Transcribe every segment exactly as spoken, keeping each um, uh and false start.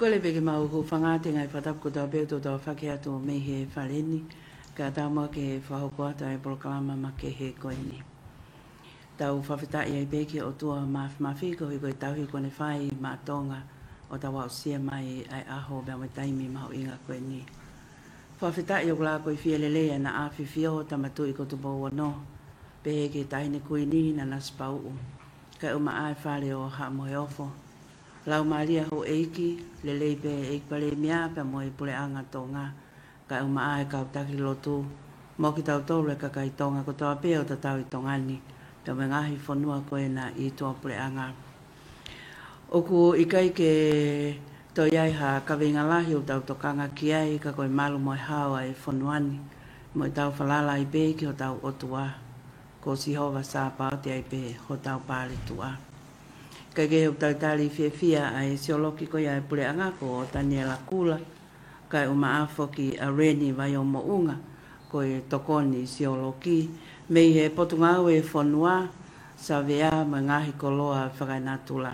Kole pē ke mau hūfanga atu he ngaahi fakatapu kotoa pē ʻoku tau fakahoko atu mei he fale ni, kae ʻatā muʻa ke fakahoko atu ʻa e polokalama makehe ko eni. Tau fakafetaʻi ai pē ki he ʻOtua Māfimafi koeʻuhi ko e tauhi kuo ne fai maʻa Tonga ʻo tau aʻusia mai ʻa e ʻaho pea mo e taimi mahuʻinga ko eni. Fakafetaʻi ʻoku lakoifie lelei ʻa e ʻAfifio Tama Tuʻi ko Tupou Ono, pehē ki he Taʻahine Kuini Nanasipauʻu, kae ʻumaʻā e Fale ʻo Haʻa Moheofo, Laumālie ʻa Houʻeiki, lelei pē ʻEiki Palēmia pea mo e Puleʻanga Tonga, kae ʻumaʻā e kau taki lotu, mo kitautolu e kakai Tonga kotoa pē ʻoku tatau ʻi Tonga ni, pea mo e ngaahi fonua ko ena ʻi tuʻapuleʻanga. ʻOku ʻikai ke toe ʻi ai ha kaveinga lahi ʻoku tau tokanga ki ai ka ko e malu mo e hao ʻa e fonua ni, mo ʻetau falala ai pē ki hotau ʻOtua, ko Sihova Sāpaoti ai pē hotau paletuʻa. Kae kehe ʻoku tau talitali fiefia ʻa e sioloki ko ia ʻa e Puleʻanga ko Taniela Kula, kae ʻumaʻā foki ʻa Reni Vaiomoʻunga, ko e tokoni sioloki mei he Potungāue Fonua, Savea mo e ngaahi koloa fakaenatula.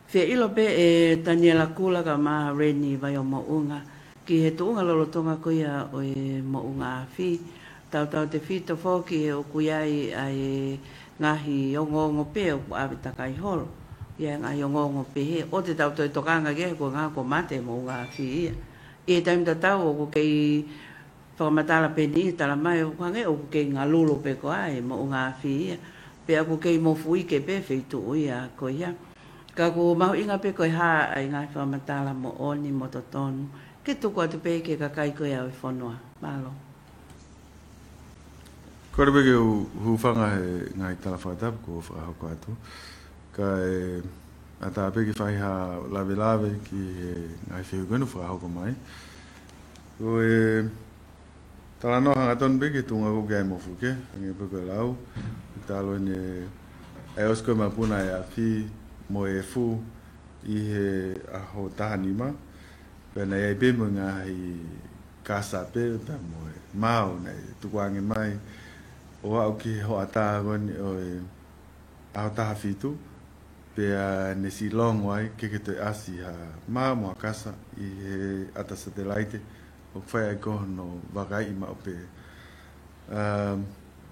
Fie ʻilo pē ʻe Taniela Kula kae ʻumaʻā Reni Vaiomoʻunga ki he tuʻunga lolotonga ko ia ʻo e moʻunga afi. Tautautefito foki he ʻoku ʻi ai ʻa e ngaahi ongoongo pē ʻoku ʻave takai holo. ʻI ai e ngaahi ongoongo pehē, ʻoua te tau toe tokanga ki ai ko e ʻuhinga kuo mate e moʻunga afi ia. ʻI he taimi tatau ʻoku kei fakamatala pē ʻeni, talamai ʻoku hangē ʻoku kei ngalulu pē ko ā e moʻunga afi ia. Pea ʻoku kei mofuike pē feituʻu ia ko ia. Ka ʻoku mahuʻinga pē ko e hā ʻa e ngaahi fakamatala moʻoni mo totonu ke tuku atu pē ki he kakai ko ia ʻo e fonua. Mālō. Kole pē ke u hūfanga he ngaahi tala fakatapu kuo fakahoko atu. Kae ʻatā pē ke fai ha lavelave ki he ngaahi fehuʻi ko eni ʻoku fakahoko mai. Ko e talanoa hangatonu pē ki he tuʻunga ko ē ʻoku kei mofuike, hangē pē ko e lau, talu ʻeni ʻa e ʻosi ko ē mapuna ʻa e afi mo e efu ʻi he ʻaho taha nima, pea naʻe ʻi ai pē mo e ngaahi kasa pē, pea mo e mao naʻe tukuange mai, ʻo aʻu ki he hoʻatā ko eni ʻo e ʻaho taha fitu, pea ne silongo ai ke ke toe ʻasi ha mao mo ha kasa ʻi he ʻata satelaite, ʻoku fai ai ko hono vakaiʻi maʻu pē. Um,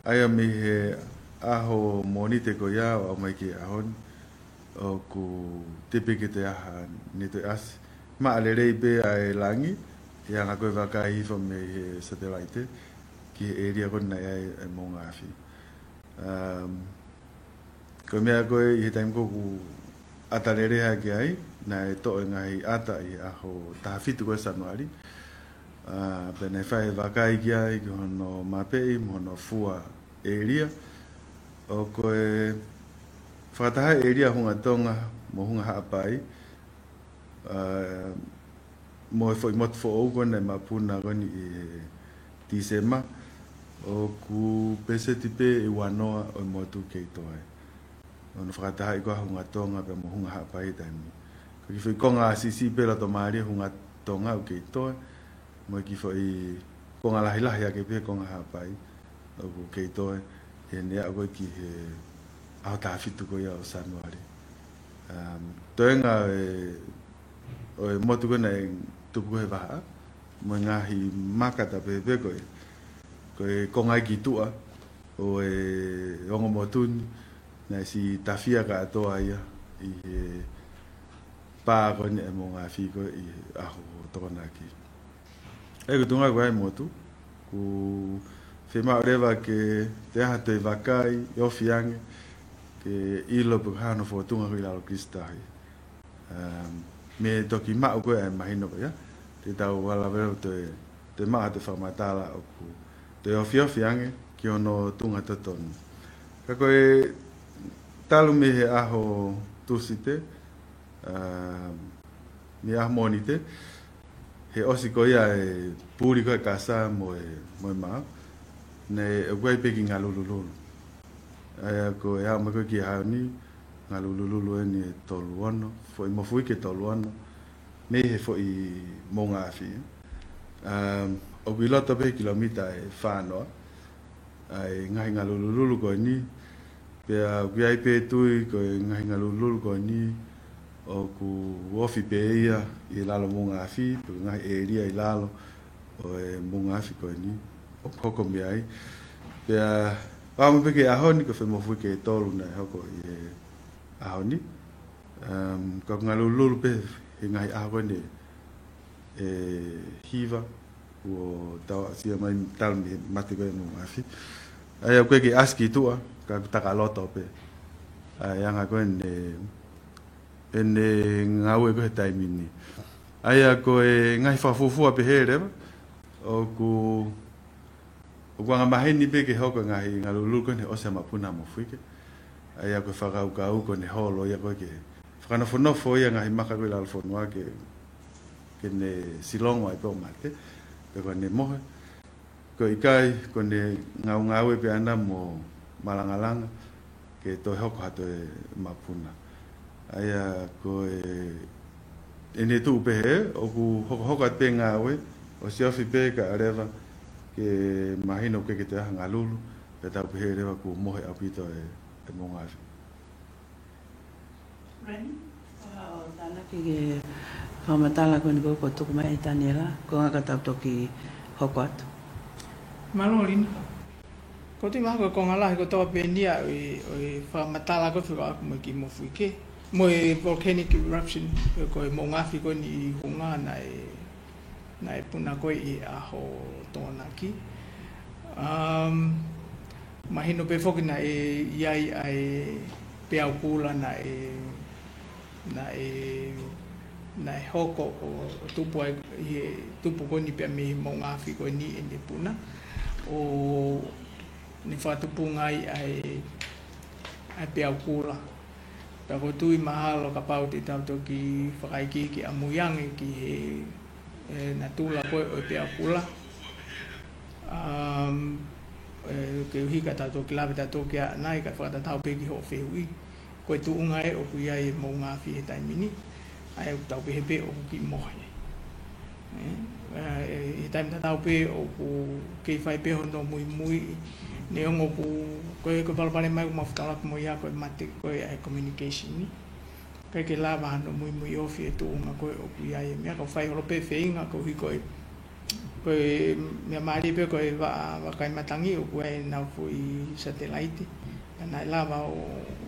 ʻa ia mei he ʻaho Mōnite ko ia ʻo aʻu mai ki he ʻaho ni, ʻoku teʻeki ke toe ʻi ai ha ne toe ʻasi. Maʻa lelei pē ʻa e langi, ʻi he anga ko ē vakai hifo mei he satelaite ki he ʻēlia ko ē naʻe ʻi ai e moʻunga afi. Um, ko e meʻa ko ē ʻi he taimi ko ē ʻoku ʻata lelei hake ai, naʻe toʻo e ngaahi ʻata ʻi he ʻaho taha fitu ko ē Sānuali. Uh, pea naʻe fai e vakai ki ai ki hono mapeʻi mo hono fua ʻēlia. ʻO ko e fakataha ʻēlia Hunga Tonga mo Hunga Haʻapai, uh, mo e foʻi motu foʻou ko eni naʻe mapuna ko eni ʻi he Tīsema, ʻoku peseti pē ʻe uanoa ʻo e motu kei toe. ʻO ne fakatahaʻi ko ē Hunga Tonga pea mo Hunga Haʻapai he taimi ni. Ko e kiʻi foʻi konga siʻisiʻi pē loto mālie Hunga Tonga ʻoku kei toe, mo e kiʻi foʻi konga lahilahi hake pē Hunga Haʻapai ʻoku kei toe, ʻi heʻene aʻu ko ē ki he ʻaho taha fitu ko ia ʻo Sānuali. Um, toenga e, ʻo e motu ko ē naʻe tupu ko ē he vahaʻa, mo e ngaahi maka tā pehē pē ko e, ko e konga ia ki tuʻa ʻo e ongo motu ni, naʻe siʻi tafia kātoa ia ʻi he pā ko eni ʻa e moʻunga afi ko ē ʻi he ʻaho Tokonaki. ʻA ia ko e tuʻunga ko ē ʻa e motu, ʻoku fiemaʻu leva ke te aha toe vakai, ʻe ofi ange, ke ʻilo pe ko e hā hono fōtunga ko ē ʻi lalo Kilisi Tahi. Um, mei he toki maʻu ko ē ʻa e mahino ko ia, te tau ala leva toe, toe maʻu ha toe fakamatala ʻoku toe ofiofi ange ki hono tuʻunga totonu. Ka ko e talu mei he ʻaho Tūsite, um, mei he ʻaho Mōnite, he ʻosi ko ia e puli ko ē kasa mo e, mo e mao, naʻe ʻoku ʻi ai pē kiʻi ngalulululu. ʻA ia ko e aʻu mai ko ē ki he ʻaho ni, ngalulululu eni ʻe tolu ono, foʻi mofuike ʻe tolu ono, mei he foʻi moʻunga afi. Um, ʻoku ʻi loto pē he kilomita ʻe fā noa ʻa e ngaahi ngalulululu ko eni, pea ʻoku ʻi ai pē tui ko e ngaahi ngalulululu ko eni, ʻoku ofi pē ia ʻi lalo moʻungaafi, pe ko e ngaahi ʻēlia ʻi lalo ʻo e moʻungaafi ko eni ʻoku hoko mei ai. Pea ʻamu pē ki he ʻaho ni, ko e fai mofuike ʻe tolu naʻe hoko ʻi he ʻaho ni. Um, ka ʻoku ngalululu pē he ngaahi ʻaho ko eni ʻe hiva kuo tau aʻusia mai talu mei he mate ko ē moʻungaafi. ʻA ia ʻoku ʻikai ke ʻasi ki tuʻa, ka ʻoku taka loto pē ʻa e anga ko eni ʻene ngāue ko ē he taimi ni. ʻA ia ko e ngaahi fakafuofua pehē leva ʻoku ʻoku angamaheni pē ke hoko e ngaahi ngalululu ko eni he ʻosi ʻa e mapuna mofuike. ʻA ia ko e fakakaukau ko eni holo ia ko ē ke fakanofonofo ia ngaahi maka ko ē ʻi lalo fonua ke, ke ne silongo ai pē ʻo mate, pe ko ʻene mohe. Ko e ʻikai, ko ʻene ngaungaue pē ʻana mo malangalanga ke toe hoko ha toe mapuna. ʻA ia ko e, ʻene tuʻu pehē, ʻoku hokohoko atu pē ngāue, ʻosi ofi pē kae ʻoua leva ke mahino ke ke te aha ngalulu, pea tau pehē leva kuo mohe ʻaupito e, e moʻungaafi. Reni, ko haʻo tānaki ki he fakamatala ko eni ko ē kuo tuku mai ʻe Taniela, ko e anga ka tau toki hoko atu. Mālō Lina. Ko e tui mahalo ko e konga lahi kotoa pē eni ia ʻo e, ʻo e fakamatala ko ē fekauʻaki mo e kiʻi mofuike, mo e volcanic eruption, pe ko e moʻungaafi ko eni ʻi Hunga naʻe, naʻe puna ko ē ʻi he ʻaho Tokonaki. Um, mahino pē foki naʻe ʻi ai ʻa e peau kula naʻe naʻe, naʻe hoko ʻo, ʻo tupu ai, ʻi he tupu ko eni pea mei he moʻungaafi ko eni ʻene puna. ʻO ne fakatupunga ai ʻa e, ʻa e peau kula. Pea ko e tui mahalo kapau te tau toki fakaikiiki ʻamui ange ki he, e, natula ko ē ʻo e peau kula. Um, e, koeʻuhi ka tau toki lave, tau toki ʻanai ka fakatatau pē ki hoʻo fehuʻi. Ko e tuʻunga ē ʻoku ʻi ai e moʻungaafi he taimi ni, ʻa ia ʻoku tau pehē pē ʻoku kiʻi mohe. E, ʻa, e, he taimi tatau pē ʻoku kei fai pē hono muimui, neongo ʻoku, ko e, ko e palopalema ʻoku mau fetaulaki mo ia ko e mate ko ē ʻa e communication ni. ʻIkai ke lava hano muimui ofi e tuʻunga ko ē ʻoku ʻi ai e meʻa, ka fai holo pē feinga koeʻuhi ko e Ko e meʻa mālie pē ko e va-, vakai matangi ʻoku ʻi ai ʻenau foʻi satelaiti. Pea naʻe lava ʻo,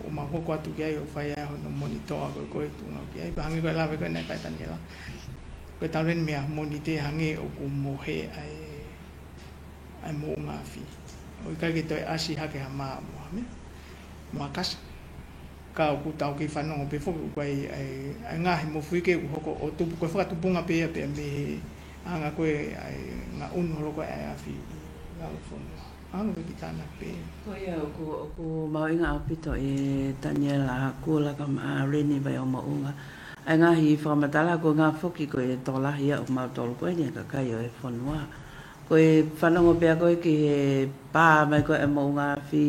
ʻo mau hoko atu ki ai ʻo fai ai hono monitoa ko ē ko e tuʻunga ki ai. Pea hangē ko e lave ko ē naʻe fai ʻe Taniela. Ko e talu eni meʻa monitor hangē ʻoku mohe ʻa e, ʻa e moʻungaafi. ʻO ʻikai ke toe ʻasi hake ha mā mo ha meʻa. Mo ha kasa. Ka ʻoku tau kei fanongo pē foki ʻoku ʻi ai, ʻa e, ʻa e ngaahi mofuike ʻoku hoko ʻo tupu, ko e fakatupunga pē ia pea mei he anga ko ē ʻa e ngaʻunu holo ko ē ʻa e afi ʻi lalo fonua. Anga pē ki tānaki pē. Ko ia ʻoku, ʻoku mahuʻinga ʻaupito ʻe Taniela Kula kae ʻumaʻā Reni Vaiomaunga ʻa e ngaahi fakamatala ko e ngaahi foki ko e tokolahi ia ʻo mautolu ko eni e kakai ʻo e fonua. Ko e fanongo pē ia ko ē ki he pā mai ko ē ʻa e moʻungaafi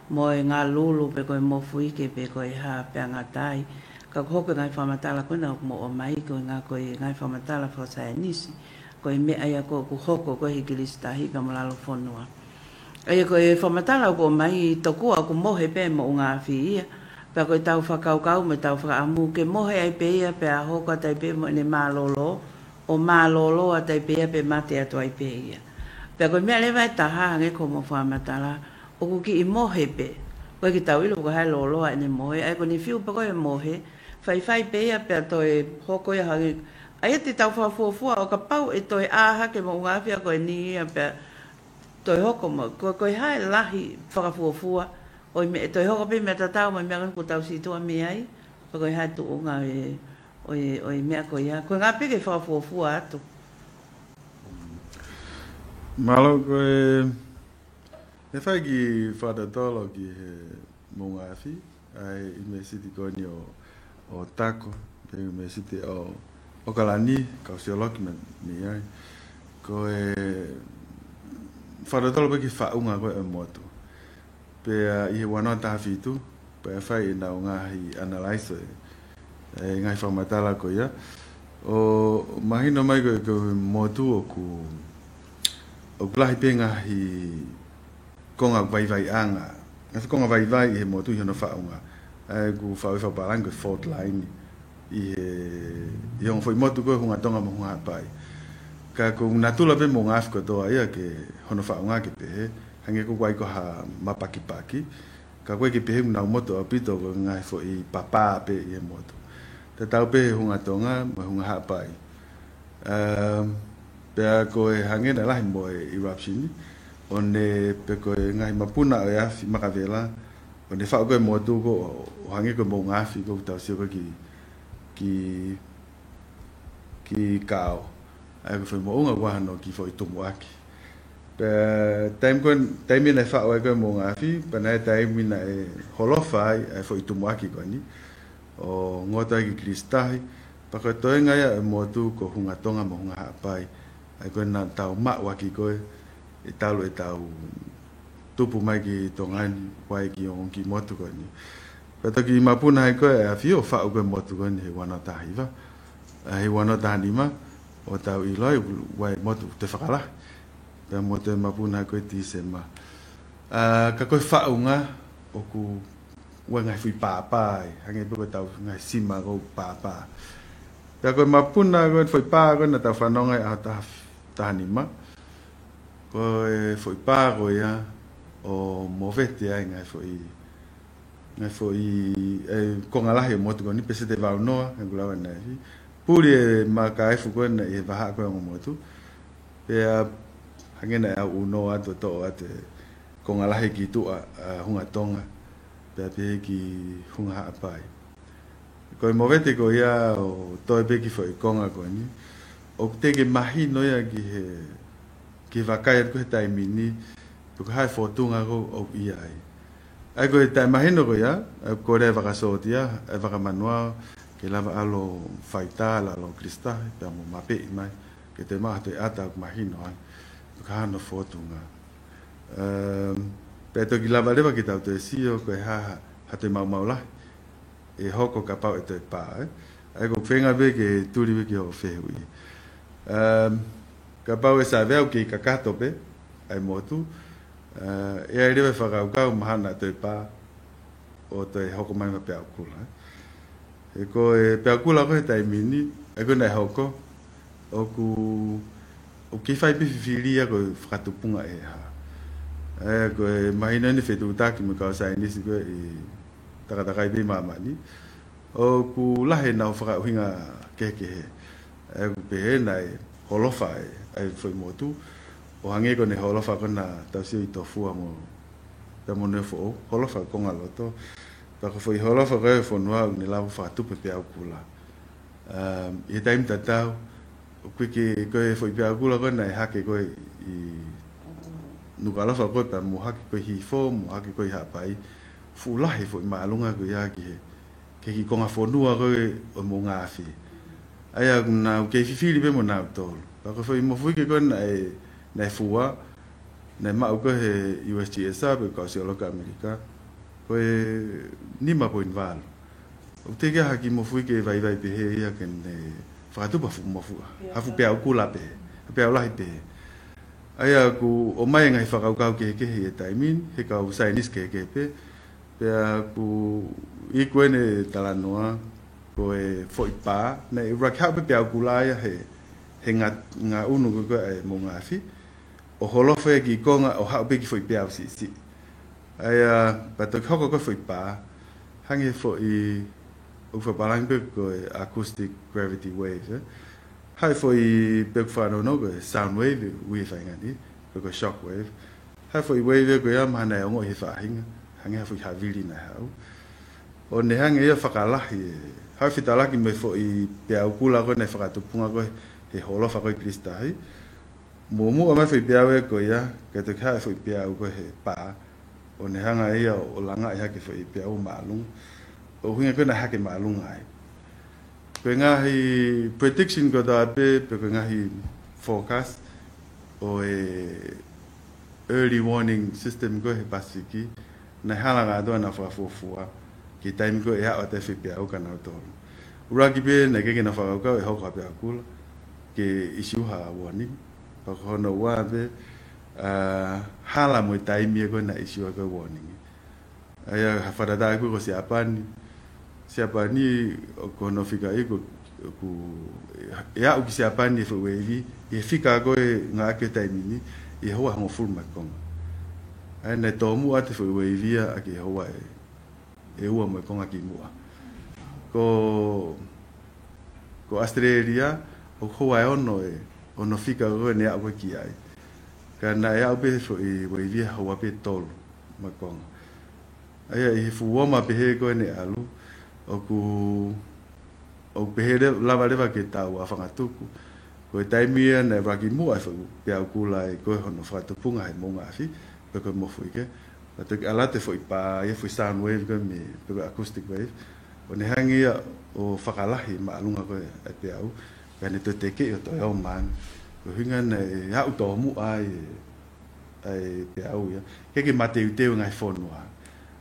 mo e ngalulu pe ko e mofuike pe ko e hā pea ngata ai. Ka ʻoku hoko e ngaahi fakamatala ko ena ʻoku mou ʻomai ko e ngaahi, ko e ngaahi fakamatala fakasaienisi. Ko e meʻa ia ko ē ʻoku hoko ko ē he kilisitahi pea mo lalo fonua. ʻA ia ko e fakamatala ʻoku ʻomai tokua ʻoku mohe pē moʻungaafi ia. Pea ko ʻetau fakakaukau mo ʻetau fakaʻamu ke mohe ai pē ia pea hoko atu ai pē mo ʻene mālōlō, ʻo mālōlō atu ai pē ia pea mate atu ai pē ia. Pea ko e meʻa leva ʻe taha hangē ko hoʻomo fakamatala, ʻoku kiʻi mohe pē. ʻOku ʻikai ke tau ʻilo pe ko e hā e lōloa ʻene mohe, ʻa ia ko ʻene fiu pē ko ē ʻe mohe, faifai pē ia pea toe hoko ia hangē. ʻA ia te tau fakafuofua ʻo kapau ʻe toe ʻā hake moʻungaafi ia ko eni ia pea toe hoko mo, ko, ko e hā e lahi fakafuofua ʻo e meʻa, ʻe toe hoko pē meʻa tatau mo e meʻa ko ē ʻoku tau situʻa mei ai, pe ko e hā e tuʻunga ʻo e, ʻo e, ʻo e meʻa ko ia. Ko e ʻuhinga pē ke fakafuofua atu. Mālō. Ko e, ʻe fai e kiʻi fakatotolo ki he moʻungaafi, ʻa e ʻunivēsiti ko eni ʻo, ʻo Tako, pe ʻunivēsiti ʻo, ʻo ʻOkalani, kau siolokimeni ai. Ko e fakatotolo pē ki he faʻunga ko ē ʻo e motu. Pea ʻi he ua noa taha fitu, pea fai ʻenau ngaahi analyze ʻo e, e ngaahi fakamatala ko ia. ʻO mahino mai ko e, ko e motu ʻoku, ʻoku lahi pē ngaahi konga vaivaiʻanga. Ngaahi konga vaivai ʻi he motu ʻi hono faʻunga. ʻA ia ʻoku faʻu fakapālangi ko e fault line. ʻi he, ʻi he ongo foʻi motu ko e Hunga Tonga mo Hunga Haʻapai. Ka ko e natula pē moʻunga afi kotoa ia ke hono faʻunga ke pehē, hangē ko e ʻikai ko ha mapakipaki, ka ko e ke pehē ʻoku nau motu ʻaupito ko e ngaahi foʻi papa pē ʻi he motu. Tatau pē he Hunga Tonga mo e Hunga Haʻapai. Um, pea ko e hangē naʻe lahi mo e eruption, ʻo ne pē ko e ngaahi mapuna ʻo e afi makavela, ʻo ne faʻu ko e motu ko ē, ʻo hangē ko e moʻunga afi ko ē ʻoku tau sio ko ē ki, ki, ki Kao. ʻA ia ko e foʻi moʻunga ʻoku ʻi ai hano kiʻi foʻi tumuʻaki. Pea taimi ko ē, taimi naʻe faʻu ai ko ē moʻunga afi, pea naʻe taimi naʻe holofa ai ʻa e foʻi tumuʻaki ko eni, ʻo ngoto ai ki Kilisitahi, pea ko e toenga ia e motu ko Hunga Tonga mo Hunga Haʻapai, ʻa ia ko ē naʻa tau maʻu ʻaki ko ē, ʻi he talu ʻetau tupu mai ki Tonga ni, ʻo ʻai ki he ongo kiʻi motu ko eni. Pea toki mapuna ai ko ē ʻa e afi ʻo faʻu ko ē motu ko eni he ua noa taha hiva, ʻa, he ua noa taha nima, ʻo tau ʻilo ai, ʻoku ʻi ai e motu ʻoku toe fakalahi. Pea mo e toe mapuna ai ko ē Tīsema. ʻA, ka ko e faʻunga, ʻoku ʻi ai e ngaahi foʻi papa ai, hangē pē ko ʻetau ngaahi sima ko ē papa. Pea ko e mapuna ko ē foʻi pā ko ē naʻa tau fanongo ai ʻaho taha, taha nima. Ko e foʻi pā ko ia ʻoku movete ai e ngaahi foʻi, ngaahi foʻi, e, konga lahi ʻo e motu ko eni, peseti ʻe valu noa, he ʻoku lava naʻe fi. Puli e maka efu ko ena ʻi he vahaʻa ko ē ongo motu. Pea hangē naʻe ʻauʻuno atu ʻo toʻo atu e konga lahi ki tuʻa, ʻa, Hunga Tonga, pea pehē ki Hunga Haʻapai. Ko e movete ko ia ʻo toe pē ki he foʻi konga ko eni, ʻoku teʻeki mahino ia ki he, ki he vakai atu ko ē he taimi ni, pe ko e hā e fōtunga ko ē ʻoku ʻi ai. ʻA ia ko e taʻemahino ko ia, ʻa ia ko e lea fakasōtia, ʻa e fakamanuao, ke lava ʻalu ʻo faitā ʻi lalo ʻo Kilisitahi, pea mo mapeʻi mai, ke toe maʻu ha toe ʻata ʻoku mahino ai, pe ko e hā hano fōtunga. Um, pea toki lava leva ke tau toe sio, ko e hā ha, ha toe maumau lahi ʻe hoko kapau ʻe toe pā, ē? ʻA ia ko e feinga pē ke tuli pē ki hoʻo fehuʻi. Um, kapau ʻe savea ʻoku kei kakato pē ʻa e motu, ʻa, ʻe ʻi ai leva e fakakaukau mahalo naʻa toe pā ʻo toe hoko mai ha peau kula, ē? He ko e peau kula ko ē he taimi ni, ʻa ia ko ē naʻe hoko, ʻoku, ʻoku kei fai pē fifili ia ko e fakatupunga ʻe hā. ʻA ia ko e mahino eni e fetuʻutaki mo e kau saienisi ko ē ʻi he takatakai pē ʻi māmani, ʻoku lahi ʻenau fakaʻuhinga kehekehe. ʻA ia ʻoku pehē naʻe holofa e, ʻa e foʻi motu, ʻo hangē ko ʻene holofa ko ē naʻa tau sio ʻi Tofua mo, pea mo Nefoʻou, holofa e konga loto. Pea ko e foʻi holofa ko ē e fonua ʻoku ne lava ʻo fakatupu e peau kula. Um, ʻi he taimi tatau, ʻoku ʻikai ke, ko e foʻi peau kula ko ē naʻe hake ko ē ʻi Nukuʻalofa ko ē pea mo hake ko ē ʻi Hihifo, mo hake ko ē ʻi Haʻapai, fuʻu lahi e foʻi māʻolunga ko ia ki he, ki he kiʻi konga fonua ko ē ʻo e moʻunga afi. ʻA ia ʻoku nau kei fifili pē mo nautolu. Pea ko e foʻi mofuike ko ē naʻe, naʻe fua, naʻe maʻu ko ē he U S G S, pe ko e Kau Siolokī ʻAmelika, ko e nima poini valu. ʻOku teʻeki ai ha kiʻi mofuike vaivai pehē ia ke ne fakatupu ha fuʻu mofuʻa, ha fuʻu peau kula pehē, ha peau lahi pehē. ʻA ia ʻoku ʻomai e ngaahi fakakaukau kehekehe ʻi he taimi ni, he kau saienisi kehekehe pē, pea ʻoku ʻi ai ko ʻene talanoa, ko e foʻi pā, naʻe ʻuluaki haʻu pē peau kula ia he, he nga-, ngaʻunu ko ē ʻa e moʻunga afi, ʻo holofa ia ki konga ʻo haʻu pē ki he foʻi peau siʻisiʻi. ʻA ia, pea toki hoko ko ē foʻi pā, hangē foʻi, ʻoku fakapālangi pē ko e acoustic gravity wave, ē. Haʻu e foʻi, pea ʻoku fanongo ko e sound wave, ui e faʻahinga ni, pe ko e shock wave. Haʻu e foʻi wave ko ia mahalo naʻe ongoʻi he faʻahinga, hangē ha foʻi havili naʻe haʻu. ʻO ne hangē ia ʻo fakalahi e, haʻu e fetalaki mo e foʻi peau kula ko ē naʻe fakatupunga ko ē he holofa ko ē ʻi Kilisitahi. Muʻomuʻa mai e foʻi peau ko ia, kae toki haʻu e foʻi peau ko ē he pā, ʻo ne hanga ia ʻo langaʻi hake e foʻi peau ʻo māʻolunga. ʻUhinga ko ē naʻe hake māʻolunga ai. Ko e ngaahi prediction kotoa pē, pe ko e ngaahi forecast ʻo e early warning system ko ē he Pasifiki, naʻe hala kātoa ʻenau fakafuofua ki he taimi ko ē ʻe aʻu atu ai e foʻi peau kia nautolu. ʻUluaki pē naʻe ʻikai ke nau fakakaukau ʻe hoko ha peau kula ke issue ha warning. Pea ko hono ua pē, ʻa, hala mo e taimi ia ko ē naʻe issue ai ko ē e warning. ʻA ia ha fakatātā ko ē ko Siapani, Siapani ʻoku hono fika ʻi ko, ʻoku, ʻe aʻu ki Siapani e foʻi ueivi, ʻi he fika ko ē ngāueʻaki he taimi ni, ʻi he houa ʻe hongofulu mo e konga. ʻA ia naʻe tōmuʻa atu e foʻi ueivi ia ʻaki e houa ʻe, ʻe ua mo e konga kimuʻa. Ko, ko ʻAositelēlia, ʻoku houa ʻe ono e, hono fika ko ē naʻe aʻu ko ē ki ai. Ka naʻe aʻu pē e foʻi ueivi ia he houa pē ʻe tolu mo e konga. ʻA ia ʻi he fuʻu uoma pehē ko ē naʻe ʻalu, ʻoku, ʻoku pehē le-, lava leva ke tau ʻafangatuku. Ko e taimi ia naʻe ʻuluaki muʻa e foʻi peau kula ʻi he ko ē hono fakatupunga he moʻunga afi, pe ko e mofuike. Naʻe toki ʻalu atu e foʻi pā ia, foʻi sound wave ko ē mei, pe ko e acoustic wave. ʻO ne hanga ia ʻo fakalahi e māʻolunga ko ē ʻa e peau, kae ne toe tekeʻi ʻo toe ō mai ange. Ko e ʻuhinga naʻe aʻu tōmuʻa ai e ʻa e peau ia. ʻIkai ke mateuteu e ngaahi fonua.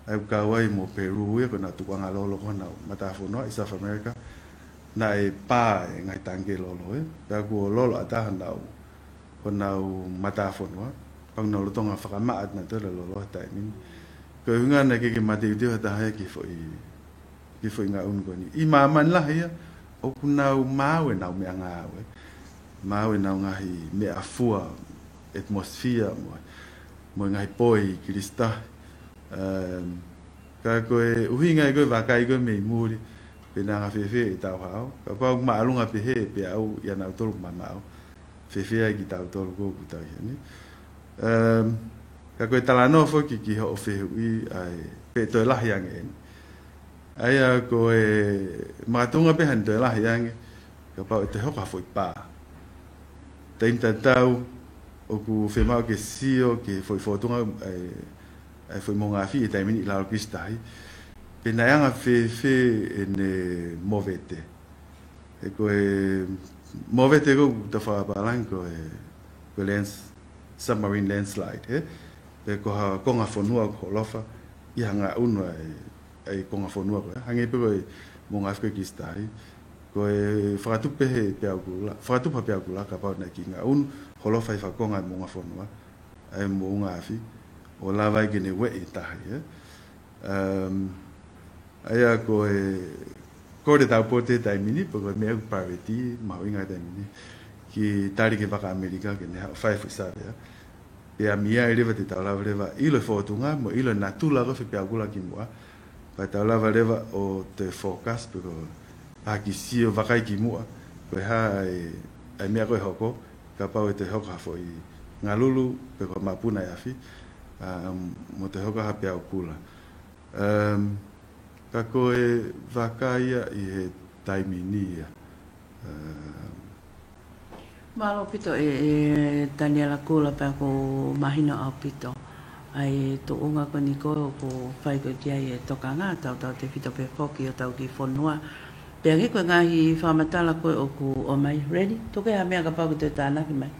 ʻA ia ʻoku kau ai mo Peru ia, ko honau tukuʻanga lolo ko honau matāfonua ʻi South America. Naʻe pā e ngaahi tangikē lolo ia. Pea kuo lolo ʻatā honau, honau matāfonua. Pea kuo nau lolotonga fakamaʻa ʻa e lolo he taimi ni. Ko e ʻuhinga naʻe ʻikai ke mateuteu ha taha ia ki he foʻi ki he foʻi ngaʻunu ko eni. ʻI māmani lahi ia, ʻoku nau maau ʻenau meʻangāue. Maau ʻenau ngaahi meʻafua, atmosphere mo, mo e ngaahi poi kilisitahi. Um, ka ko e ʻuhinga ia ko e vakai ko ē mei muli, pe naʻa anga fēfē ʻetau hao. Kapau ʻoku māʻolunga pehē e peau ʻia nautolu mamaʻo, fēfē ai kitautolu ko ē ʻoku tau ʻi heni. Um, ka ko e talanoa foki ki hoʻo fehuʻi ʻa e pe toe lahi ange eni. ʻA ia ko e makatuʻunga pē haʻane toe lahi ange, kapau ʻe toe hoko ha foʻi pā. Taimi tatau, ʻoku fiemaʻu ke sio ki he foʻi fōtunga ʻa e, ʻa e foʻi moʻunga afi he taimi ni ʻi lalo kilisitahi. Pe naʻe anga fēfē ʻene movete. He ko e movete ko ē ʻoku tau fakapālangi ko e, ko e lands-, submarine landslide, he? Pe ko ha konga fonua ʻoku holofa ʻi ha ngaʻunu ʻa e, ʻa e konga fonua ko ē. Hangē pē ko e moʻunga afi ko ē kilisitahi. Ko e fakatupu pē he peau kula, fakatupu ha peau kula kapau naʻe kiʻi ngaʻunu, holofa ʻi fakakonga e moʻunga fonua, ʻa e moʻunga afi, ʻo lava ai ke ne ueʻi e tahi, he? Um, ʻa ia ko e, ko e taupotu he taimi ni, pe ko e meʻa ʻoku priority, mahuʻinga he taimi ni, ke tali ki he vaka ʻAmelika, ke ne haʻu ʻo fai e foʻi savea. Pea mei ai leva te tau lava leva ʻilo e fōtunga, mo ʻilo e natula ko ē e foʻi peau kula kimuʻa. Pea tau lava leva ʻo toe focus, pe ko e hā ke sio vakai kimuʻa, ko e hā e, ʻa e meʻa ko ē ʻe hoko, kapau ʻe toe hoko ha foʻi ngalulu, pe ko e mapuna e afi, um, mo toe hoko ha peau kula. Um, ka ko e vakai ia ʻi he taimi ni ia. Um, Mālō ʻaupito e, e Taniela Kula, pea ʻoku mahino ʻaupito ʻa e tuʻunga ko eni ko ē ʻoku fai ko ē ki ai e tokanga, tautautefito pē foki ʻi hotau kiʻi fonua. Pea hangē ko e ngaahi fakamatala ko ē ʻoku ʻomai, Reni, tuku ha meʻa kapau ʻoku toe tānaki mai.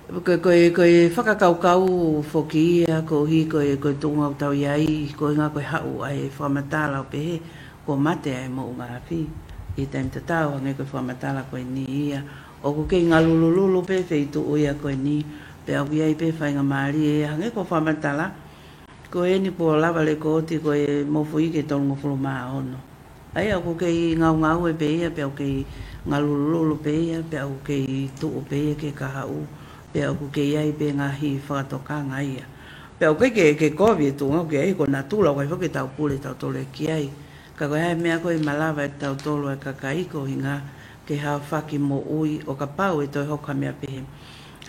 Ko e, ko e, ko e fakakaukau foki ia, koeʻuhi ko e, ko e tuʻunga ʻoku tau ʻi ai, ko e ʻuhinga ko e haʻu ʻa e fakamatala ʻo pehē, kuo mate ʻa e moʻunga afi. ʻI he taimi tatau, hangē ko e fakamatala ko eni ia, ʻoku kei ngalulululu pē feituʻu ia ko eni, pea ʻoku ʻi ai pē faingamālie ia, hangē ko e fakamatala, ko eni kuo lava lekooti ko e mofuike ʻe tolungofulu mā ono. ʻA ia ʻoku kei ngaungaue pē ia, pea ʻoku kei ngalulululu pē ia, pea ʻoku kei tuʻu pē ia ki he kahaʻu, pea ʻoku kei ʻi ai pē ngaahi fakatokanga ia. Pea ʻoku ʻikai ke, ke kovi e tuʻunga, ʻoku ʻi ai ko e natula, ʻoku ʻikai foki ke tau pule tautolu ia ki ai. Ka ko e hā e meʻa ko ē ʻe malava ʻe tautolu ʻa e kakai ko e ʻuhinga ke haofaki moʻui ʻo kapau ʻe toe hoko ha meʻa pehē.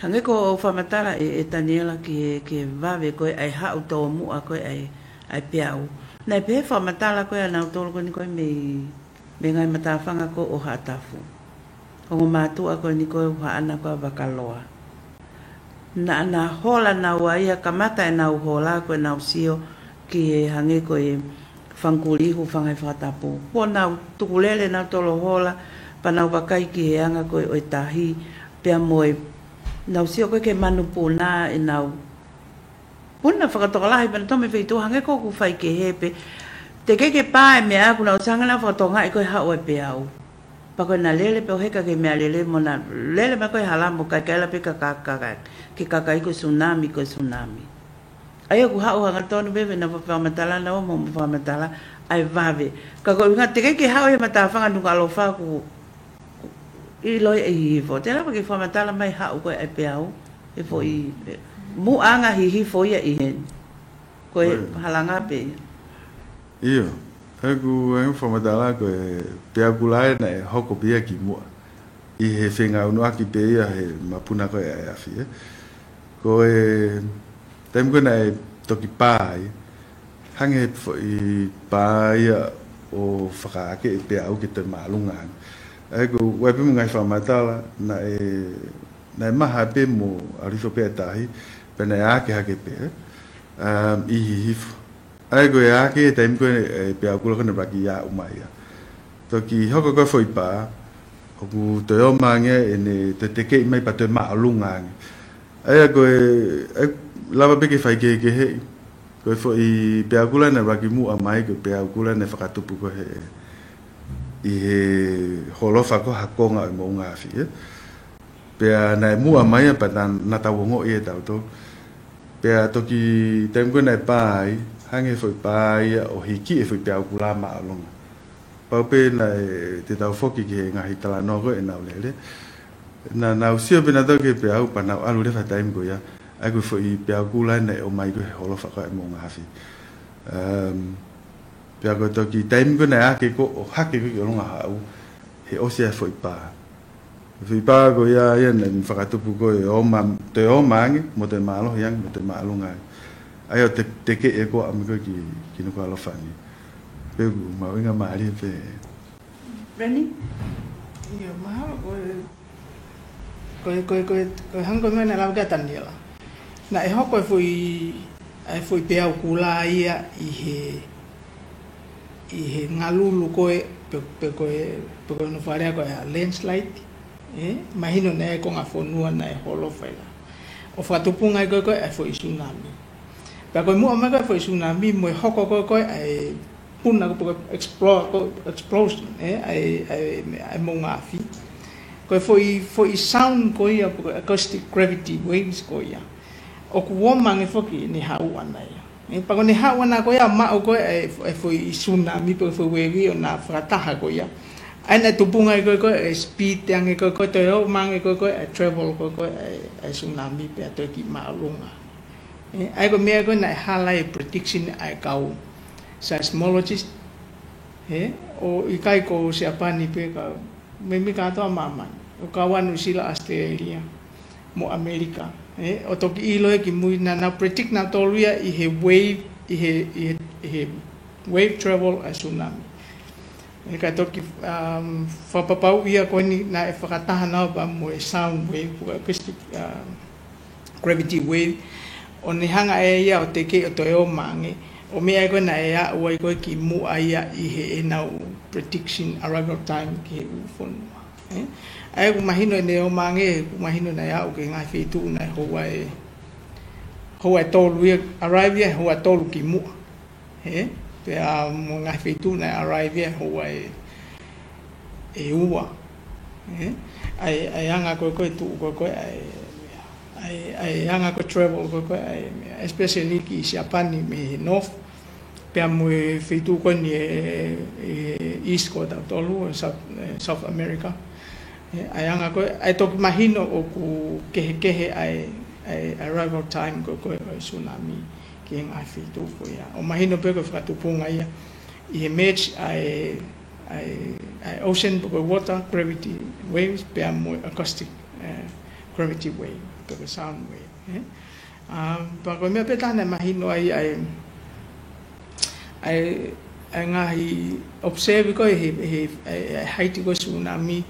Hangē ko hoʻo fakamatala e, e Taniela ki he, ki he vave ko ē ʻa e haʻu tōmuʻa ko ē ʻa e, ʻa e peau. Naʻe pehē fakamatala ko ē ʻa nautolu ko eni ko ē mei, mei he ngaahi matāfanga ko ē ʻo Haʻatafu. Ongo mātuʻa ko eni ko ē ʻoku haʻana ko ē ʻa Vakaloa. Naʻa na hola naua ia, kamata ʻenau hola ko ʻenau sio ki he hangē ko e fanga kulīhu, fanga ngaahi fakatapu. Kuo nau tukulele nautolu ʻo hola, pea nau vakai ki he anga ko ē ʻo e tahi, pea mo e, nau sio ko ē ki he manupuna ʻenau puna fakatokolahi, pea nau tō mei he feituʻu hangē ko ē ʻoku fai kehe pē. Teʻeki ke pā e meʻa, kuo nau ʻosi hanga naua ʻo fakatokangaʻi ko e haʻu e peau. Pea ko ʻena lele pē ʻo heka ki he meʻalele mo ʻena lele mai ko ē hala mo kaikaila pē ka, ka, ka, ka, ke kakai ko e tsunami, ko e tsunami. ʻA ia ʻoku haʻu hangatonu pē ʻena fakamatala naua mo, mo fakamatala, ʻa e vave. Ka ko e ʻuhinga teʻeki ke haʻu he matāfanga Nukuʻalofa ʻoku ʻiloa ʻe Hihifo. Te lava ke fakamatala mai haʻu ko ē ʻa e peau, e foʻi muʻanga Hihifo ia ʻi heni. Ko e halanga pē ia. ʻIo, ʻeku, ʻeku fakamatala ko e peau kula ē naʻe hoko pē ia kimuʻa ʻi he fengāueʻaki pē ia he mapuna ko ē ʻa e afi, ē. Ko e taimi ko ē naʻe toki pā ai, hangē foʻi pā ia ʻo fakaake e peau ke toe māʻolunga ange. ʻA ia ko e ʻai pē mo e ngaahi fakamatala, naʻe, naʻe maha pē mo ʻalu hifo pē ʻa e tahi, pea naʻe ake hake pē, um, ʻi Hihifo. ʻA ia ko e ake e taimi ko ē e peau kula ko ē naʻe vaki ia ʻo mai ia. Toki hoko ko ē foʻi pā, ʻoku toe ō mai ange ʻene toe tekeʻi mai pea toe māʻolunga ange. ʻA ia ko e, ʻe lava pē ke faikehekeheʻi. Ko e foʻi peau kula naʻe vaki muʻa mai, ko e peau kula naʻe fakatupu ko ē he, ʻi he holofa ko ē ha konga ʻo e moʻunga afi, ē. Pea naʻe muʻa mai ia pea na, naʻa tau ongoʻi ʻe tautolu. Pea toki taimi ko ē naʻe pā ai, hangē foʻi pā ia ʻo hiki e foʻi peau kula māʻolunga. Pau pē naʻe te tau foki ki he ngaahi talanoa ko ē ʻenau lele. Naʻa nau sio pē nautolu ki he peau pea nau ʻalu leva he taimi ko ia. ʻA ia ko e foʻi peau kula naʻe ō mai ko ē he holofa ko ē ʻa e moʻunga afi. Um, pea ko e toki taimi ko ē naʻe ake ko ē ʻo hake ko ē ki ʻolunga haʻu, he ʻosi ʻa e foʻi pā. Foʻi pā ko ia ia naʻe fakatupu ko ē ʻo ma, toe ō mai ange, mo toe mālohi ange, mo toe māʻolunga ange. ʻA ia ʻo te, tekeʻi ʻe koa ʻami ko ē ki, ki Nukuʻalofa ni. Pea ʻoku mahuʻinga mālie pē. Reni? ʻIo, mahalo ko e, ko e, ko e, ko e, ko e hangē ko e meʻa naʻe lave ki ai ʻa Taniela. Naʻe hoko e foʻi, ʻa e foʻi peau kula ia ʻi he, ʻi he ngalulu ko ē pe, pe ko e, pe ko e nofo alea ko e ʻa e landslide, ē? Mahino naʻe ʻi ai e konga fonua naʻe holofa ai. ʻO fakatupunga ai ko ē ko ē ʻa e foʻi tsunami. Pea ko e muʻa mai ko ē foʻi tsunami mo e hoko ko ē ko ē ʻa e puna ko ē pe ko e explore, ko e explosion, ē? ʻA e, ʻa e, ʻa e moʻunga afi. Ko e foʻi, foʻi sound ko ia pe ko e acoustic gravity waves ko ia. ʻOku ō mai ange foki ʻene haʻu ʻana ia. Ē, pea ko ʻene haʻu ʻana ko ia maʻu ko ē ʻa e, ʻa e foʻi tsunami pe ko e foʻi wave ʻo na fakataha ko ia. ʻA ia naʻe tupunga ai ko ē ko ē ʻa e speed ange ko ē ko ē toe ō mai ange ko ē ko ē ʻa e travel ko ē ko ē ʻa e, ʻa e tsunami pea toe kiʻi māʻolunga. Ē, ʻa ia ko e meʻa ko ē naʻe hala e prediction ʻa e kau seismologist. Ē, ʻo ʻikai ko Siapani pē ka meimei kātoa māmani. ʻO kau ai Nuʻu Sila, Australia, mo ʻAmelika. Ē, ʻo toki ʻilo ē kimui naʻa nau predict nautolu ia ʻi he wave, ʻi he, ʻi he, ʻi he wave travel ʻa e tsunami. Ē, ka toki, um, fakapapauʻi ia ko eni naʻe fakataha naua pea mo e sound wave, ko e acoustic, um, gravity wave. ʻO ne hanga ʻe ia ʻo tekeʻi ʻo toe ō mai ange. ʻO meʻa ai ko ē naʻe aʻu ai ko ē kimuʻa ia ʻi heʻenau prediction arrival time ki he ʻū fonua. Ē? ʻA ia ʻoku mahino ʻene ō mai ange, ʻoku mahino naʻe aʻu ki he ngaahi feituʻu naʻe houa ʻe, houa ʻe tolu ia, arrive ia houa ʻe tolu kimuʻa. Ē, pea mo e ngaahi feituʻu naʻe arrive ia houa ʻe, ʻe ua. Ē, ʻa e, ʻa e anga ko ē ko ē tuʻu ko ē ko ē, ʻa e, ʻa e, ʻa e anga ko ē travel ko ē ko ē, ʻa e, especially ki Siapani mei he north. Pea mo e feituʻu ko eni ʻe, ʻe east ko ē tautolu, South, ʻe South America. Ē, ʻa e anga ko ē, ʻa e toki mahino ʻoku kehekehe ʻa e, ʻa e arrival time ko ē ko ē ʻo e tsunami ki he ngaahi feituʻu ko ia. ʻO mahino pē ko e fakatupunga ia ʻi he merge ʻa e, ʻa e, ʻa e ocean pe ko e water gravity waves pea mo e acoustic, eh, gravity wave, pe ko e sound wave, eh? Um, pea ko e meʻa pē taha naʻe mahino ai ʻa e, ʻa e, ʻa e ngaahi observe ko ē he, he, ʻa e, ʻa e height ko ē tsunami,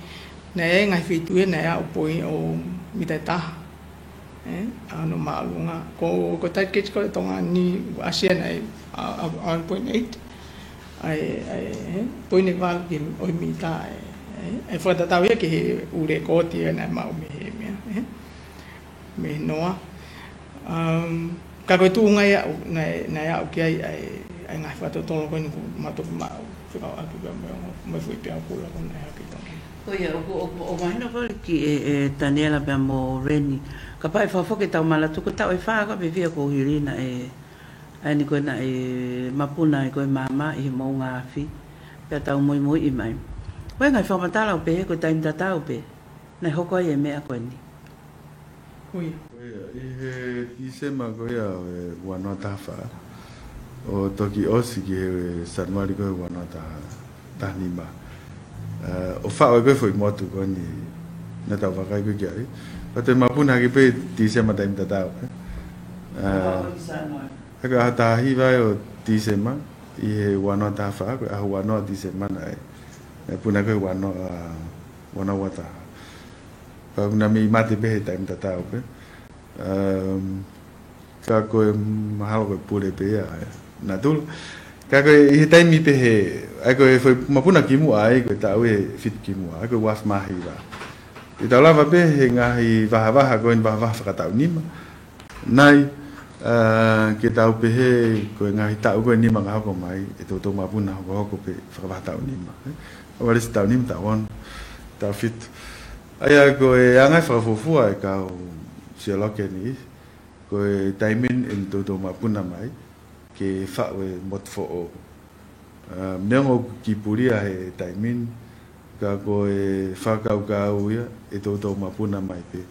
naʻe ʻi ai e ngaahi feituʻu ia naʻe aʻu poini ʻo mita ʻe taha. Ē, ʻa hono māʻolunga. Ko, ko e tide gauge ko ē Tonga ni, ʻasi ia naʻe, ʻa, ʻa, one point eight. ʻA e, ʻa e, ē, poini ʻe valu ki he ʻo e mita, ē, ē, ʻe fakatatau ia ki he ʻū lēkooti ia naʻe maʻu mei he meʻa, ē, mei he noa. Um, ka ko e tuʻunga ia ʻoku, naʻe, naʻe aʻu ki ai, ʻa e, ʻa e ngaahi fakatotolo ko eni kuo mātuku maʻu, fekauʻaki pea mo e ongo, mo e foʻi peau kula ko ē naʻe hake ʻi Tonga. Ko ia, ʻoku, ʻoku, ʻoku mahino ko ē ki he, ʻe Taniela pea mo Reni. Kapau ʻe fakafoki ʻetau manatu ko e taʻu ʻe fā ko ē pe fiha kuo hili naʻe ʻa eni ko ē naʻe mapuna ai ko ē maama ʻi he moʻunga afi, pea tau muimuiʻi mai. Ko e ngaahi fakamatala ʻoku pehē ko e taimi tatau pē naʻe hoko ai e meʻa ko eni. Ko ia. Ko ia, ʻi he Tīsema ko ia ʻo e ua noa taha fā, ʻo toki ʻosi ki he Sānuali ko ē ua noa taha, taha nima. ʻA, ʻo faʻo ai ko ē foʻi motu ko eni naʻa tau vakai ko ē ki ai. Pea toe mapuna hake pē Tīsema taimi tatau, ē. ʻA, ʻa ia ko e ʻaho taha hiva ʻo Tīsema, ʻi he ua noa taha fā, ko e ʻaho ua noa Tīsema naʻe, naʻe puna ko ē ua noa, ua noa ua taha. Pea ʻoku na mei mate pē he taimi tatau pē. Um, ka ko e mahalo ko e pule pē ia, ē, natula. Ka ko e ʻi he taimi pehē, ʻa ia ko e foʻi mapuna kimuʻa ai, ko e taʻu ʻe fitu kimuʻa, ʻa ia ko e ua afe mā hiva. Te tau lava pē he ngaahi vahavaha ko eni, vahavaha fakataʻu nima. Nai, ʻa, ke tau pehē ko e ngaahi taʻu ko eni nima ka hoko mai, ʻe toutou mapuna hokohoko pē fakavaha taʻu nima, ē. ʻOku ʻalesi taʻu nima, taʻu ono, taʻu fitu. ʻA ia ko e anga e fakafuofua ʻa e kau siolokeni, ko e taimi eni ʻe toutou mapuna mai ke faʻu e motu foʻou. ʻA, neongo ʻoku kiʻi pulia he taimi ni, ka ko e fakakaukau ia ʻe toutou mapuna mai pē.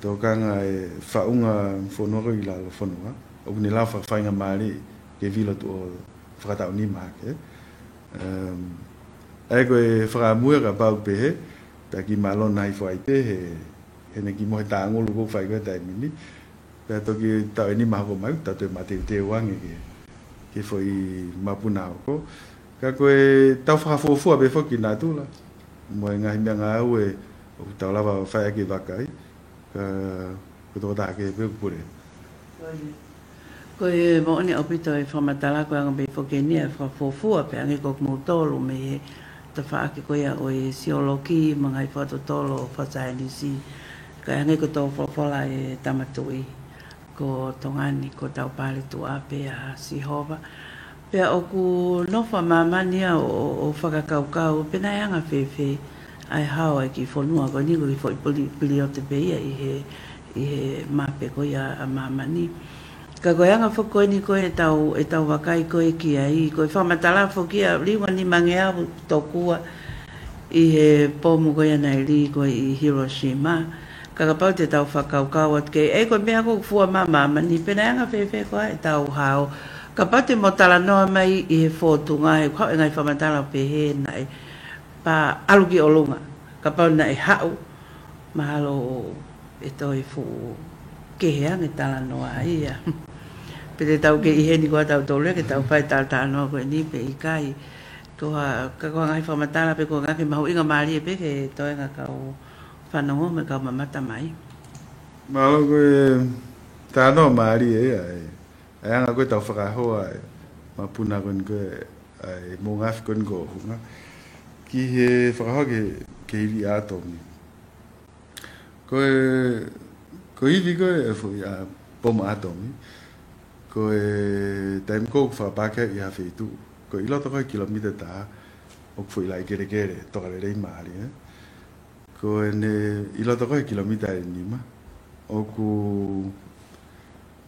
Tokanga e faʻunga fonua ko ē ʻi lalo fonua, ʻoku ne lava fakafaingamālie ke vilo tuʻo fakataʻu nima hake. Um, ʻa ia ko e fakaʻamu ia kapau pehē, ta kiʻi mālō naʻa ʻi fo ai pē he, he ne kiʻi mohe tāngulu ʻoku fai ko ē taimi ni. Pea toki taʻu ʻe nima hoko mai, tau toe mateuteu ange ke, ke foʻi mapuna hoko. Ka ko e tau fakafuofua pē foki natula mo e ngaahi meʻangāue ʻoku tau lava fai ʻaki e vakai. Ka ko e tokotaha kehe pē ʻoku pule. Ko e moʻoni ʻaupito e fakamatala ko e anga pē foki eni e fakafuofua pē ange ko kimoutolu mei he tafaʻaki ko ia ʻo e sioloki mo e ngaahi fakatotolo fakasaienisi. Ka ʻi he hangē ko e tau folofola e Tama Tuʻi, ko Tonga ni ko hotau paletuʻa pē ʻa Sihova. Pea ʻoku nofo ʻa māmani ia ʻo, ʻo, ʻo fakakaukau pe naʻe anga fēfē ʻa e hao ʻa e kiʻi fonua ko eni ko e kiʻi foʻi pili-, piliote pē ia ʻi he, ʻi he mape ko ia ʻa māmani. Ka ko e anga foki ko eni ko e tau, e tau vakai ko ē ki ai, ko e fakamatala foki ia liunga nimangeau tokua ʻi he pomu ko ia naʻe lī ko ē ʻi Hiroshima. Ka kapau te tau fakakaukau atu ki ai, ʻe ko e meʻa ko ē ʻoku fua mai ʻa māmani, pe naʻe anga fēfē ko ā e tau hao. Kapau te mo talanoa mai ʻi he fōtunga, he ʻoku haʻu e ngaahi fakamatala pehē naʻe pā ʻalu ki ʻolunga. Kapau naʻe haʻu, mahalo ʻe toe fuʻu kehe ange talanoa ia. Pe te tau kei ʻi heni ko ā tautolu ia ke tau fai talatalanoa ko eni pe ʻikai. Ko ha, ka ko e ngaahi fakamatala pē ko e ngaahi mahuʻinga mālie pē ki he toenga kau fanongo mo e kau mamata mai. Mālō, ko e talanoa mālie ia, ē. ʻA e anga ko ē tau fakahoa e mapuna ko eni ko ē, ʻa e moʻunga afi ko eni ko Hunga, ki he fakahoa ki he, ki he ivi ʻātomi. Ko e, ko e ivi ko ē e foʻi ʻa, pomu ʻātomi, ko e taimi ko ē ʻoku fakapāki ai ʻi ha feituʻu, ko e ʻi loto ko ē kilomita ʻe taha, ʻoku foʻi laʻi kelekele, tokalelei mālie, ē. Ko ʻene ʻi loto ko ē kilomita ʻe nima, ʻoku,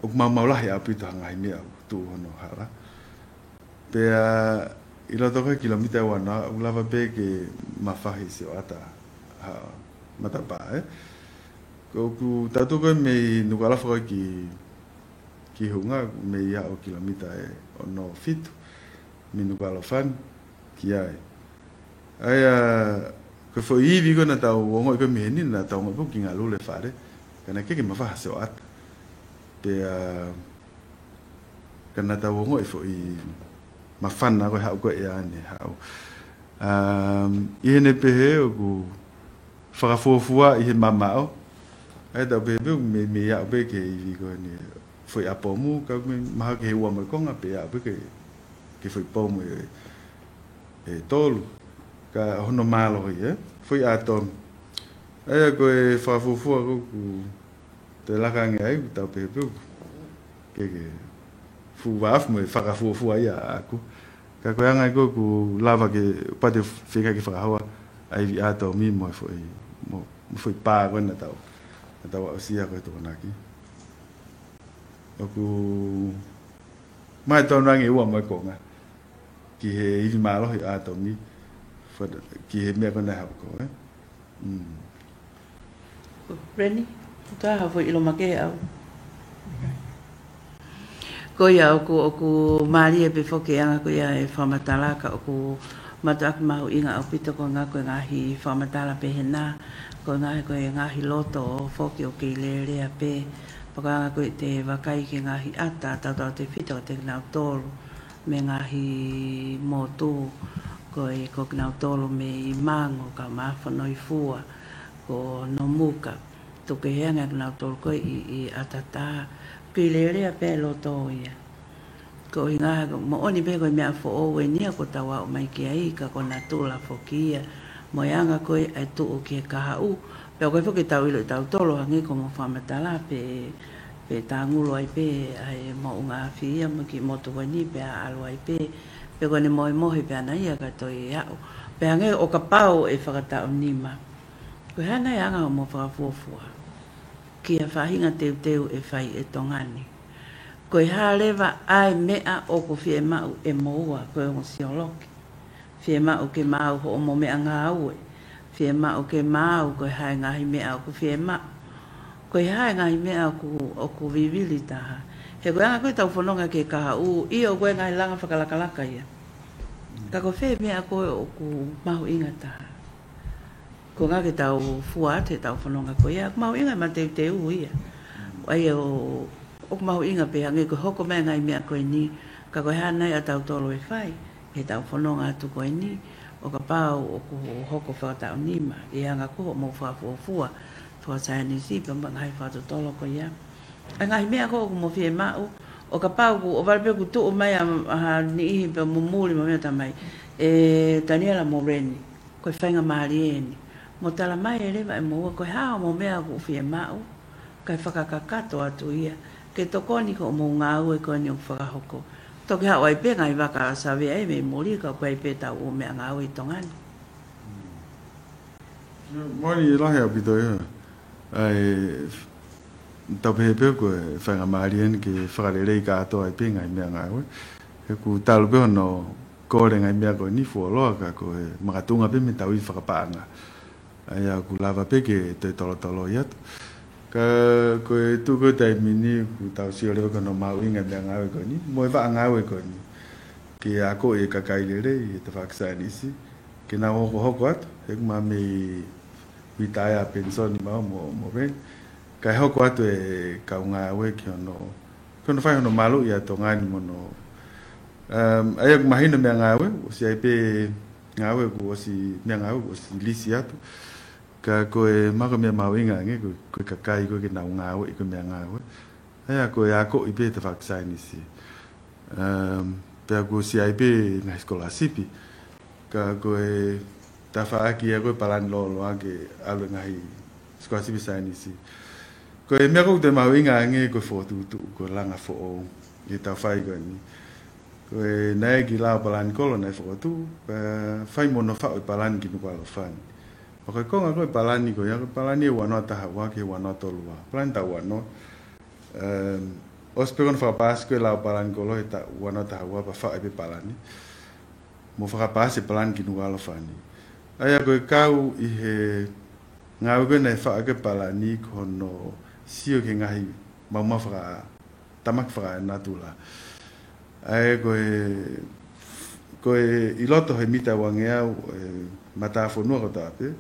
ʻoku maumau lahi ʻaupito ha ngaahi meʻa ʻoku tuʻu hono hala. Pea ʻi loto ko ē kilomita ʻe uanoa, ʻoku lava pē ke mafahi sioʻata ha matapā, ē. Ko ʻoku tau tuʻu ko ē mei Nukuʻalofa ko ē ki, ki Hunga, mei ʻaho kilomita ʻe ono fitu, mei Nukuʻalofa ni ki ai. ʻA ia, ko e foʻi ivi ko ē naʻa tau ongoʻi ko ē mei heni, naʻa tau ongoʻi pē ʻoku kiʻi ngalule fale, ka naʻe ʻikai ke mafahi ha sioʻata. Pea, ka naʻa tau ongoʻi foʻi māfana ko ē haʻu ko ē ʻa ʻene haʻu. Um, ʻi heʻene pehē ʻoku fakafuofua ʻi he mamaʻo. ʻA ia tau pehē pē mei, mei aʻu pē ki he ivi ko eni foʻi ʻa pomu, ka mei mahalo ki he ua mo e konga pē aʻu pē ki he, ki he foʻi pomu ʻe, ʻe tolu. Ka hono mālohi, ē? Foʻi ʻātomi. ʻA ia ko e fakafuofua ko ē ʻoku te laka ange ai, ʻoku tau pehē pē ʻoku ke, ke fuʻu vāofi mo e fakafuofua ia ʻaʻaku. Ka ko e anga ia ko ē ʻoku lava ke, pea te fika ke fakahoa ʻa e ivi ʻātomi mo e foʻi, mo, mo e foʻi pā ko ē naʻa tau, naʻa tau aʻusia ko ē he Tokonaki. ʻOku Mai tonu ange ua mo e konga ki he ivi mālohi ʻo e ʻātomi, fada-, ki he meʻa ko ena ʻa e hauko, ē? Mm. Reni, ʻoku ʻi ai ha foʻi ʻilo makehe ʻaʻau? Ko ia ʻoku, ʻoku mālie pē foki e anga ko ia e fakamatala ka ʻoku mātuʻaki mahuʻinga ʻaupito ko e anga ko e ngaahi fakamatala pehē na, ko e ngaahi, ko e ngaahi loto foki ʻoku kei lelea pē. Pea ko e anga ko ē te vakai ki he ngaahi ʻata, tautautefito kiate kinautolu mei he ngaahi motu, ko e, ko kinautolu mei Mango, kau Maʻafu, Nofoa, ko Nomuka. Tuku kehe ange kinautolu ko ē ʻi, ʻi ʻAtatā. Kei lelea pē loto ia. Ko e ʻuhinga he moʻoni pē ko e meʻa foʻou eni ia ʻoku tau aʻu mai ki ai, ka ko e natula foki ia. Mo e anga ko ē ʻa e tuʻu ki he kahaʻu. Pea ko e foki ʻetau ʻilo ʻe tautolu hangē ko hoʻomo fakamatala pē, pē tāngulu ai pē ʻa e moʻunga afi ia mo e kiʻi motu ko eni pea ʻalu ai pē. Pea ko ʻene mohemohe pē ʻana ia ka toe aʻu. Pea hangē ʻo kapau ʻe fakataʻu nima, ko e hā nai ʻa hoʻomo fakafuofua ki ha faʻahinga teuteu ʻe fai ʻe Tonga ni? Ko e hā leva ʻa e meʻa ʻoku fiemaʻu ʻe moua, ko e ongo sioloki? Fiemaʻu ke maau hoʻomo meʻangāue? Fiemaʻu ke maau ko e hā e ngaahi meʻa ʻoku fiemaʻu? Ko e hā e ngaahi meʻa ʻoku, ʻoku vivili taha? He ko e anga ko ē ʻetau fononga ki he kahaʻu, ʻio ko e ngaahi langa fakalakalaka ia. Ka ko fē meʻa ko ē ʻoku mahuʻinga taha? Ko e anga ke tau fua atu ʻetau fononga ko ia, ʻoku mahuʻinga e mateuteu ia. ʻA ia ʻo, ʻoku mahuʻinga pē hangē ko e hoko mai e ngaahi meʻa ko eni, ka ko e hā nai ʻa tautolu ʻe fai, heʻetau fononga atu ko eni, ʻo kapau ʻoku hoko fakataʻu nima, ʻi he anga ko hoʻomo fakafuofua fakasaienisi pea mo e ngaahi fakatotolo ko ia. ʻA e ngaahi meʻa ko ē ʻoku mo fiemaʻu, ʻo kapau ʻoku, ʻo vale pē ʻoku tuʻu mai ʻa, ʻa ha niʻihi pea mo muli mo meʻa ta mai. ʻE Taniela mo Reni, ko e faingamālie eni. Mo tala mai ʻe leva ʻe moua ko e hā hoʻomo meʻa ʻoku fiemaʻu, kae fakakakato atu ia ke tokoni ki hoʻomo ngāue ko eni ʻoku fakahoko. Toki haʻu ai pē ngaahi vaka savea ʻi mei muli ka ʻoku ʻi ai pē ʻetau ʻū meʻangāue ʻi Tonga ni. Moʻoni lahi ʻaupito ia. ʻA e, tau pehē pē ko e faingamālie eni ke fakalelei kātoa ai pē ngaahi meʻangāue. He ʻoku talu pē hono kole ngaahi meʻa ko eni fuoloa ka ko e makatuʻunga pē mei heʻetau ivi fakapaʻanga. ʻA ia ʻoku lava pē ke toe tolotoloi atu. Ka ko e tuʻu ko ē taimi ni ʻoku tau sio leva ki hono mahuʻinga e meʻangāue ko eni, mo e vaʻa ngāue ko eni. Ke akoʻi e kakai lelei he tafaʻaki saienisi, ke nau hokohoko atu, he ʻoku ma mei retire penisoni maua mo, mo Reni. Kae hoko atu e kau ngāue ki hono, ki hono fai hono maluʻi ʻa Tonga ni mo hono, um, ʻa ia ʻoku mahino meʻangāue, ʻosi ʻi ai pē ngāue kuo ʻosi, meʻangāue kuo ʻosi lisi atu. Ka ko e mako meʻa mahuʻinga ange, ko, ko e kakai ko ē ke nau ngāueʻi ko e meʻangāue. ʻA ia ko e akoʻi pē tafaʻaki saienisi. Um, pea kuo ʻosi ʻi ai pē ngaahi sikolasipi. Ka ko e tafaʻaki ia ko e palani lōloa ke ʻalu e ngaahi sikolasipi saienisi. Ko e meʻa ko ē ʻoku toe mahuʻinga ange ko e fokotuʻutuʻu, ko e langa foʻou ʻi heʻetau fai ko eni. Ko e naʻe ʻi ai e kiʻi lao palani kolo naʻe fokotuʻu, pea fai mo hono faʻu e palani ki Nukuʻalofa ni. Pea ko e konga ko ē palani ko ia, ko e palani ʻe ua noa taha ua ki he ua noa tolu ua. Palani taʻu ua noa. Um, ʻosi pē ko hono fakapaasi ko ē lao palani kolo he taʻu ua noa taha ua pea faʻu ai pē palani. Mo fakapaasi e palani ki Nukuʻalofa ni. ʻA ia ko e kau ʻi he ngāue ko ē naʻe faʻu ai ko ē palani ko hono sio ki he ngaahi maumau faka-, tamaki fakaenatula. ʻA ia ko e, ko e ʻi loto he mita ua ngeau e matāfonua kotoa pē,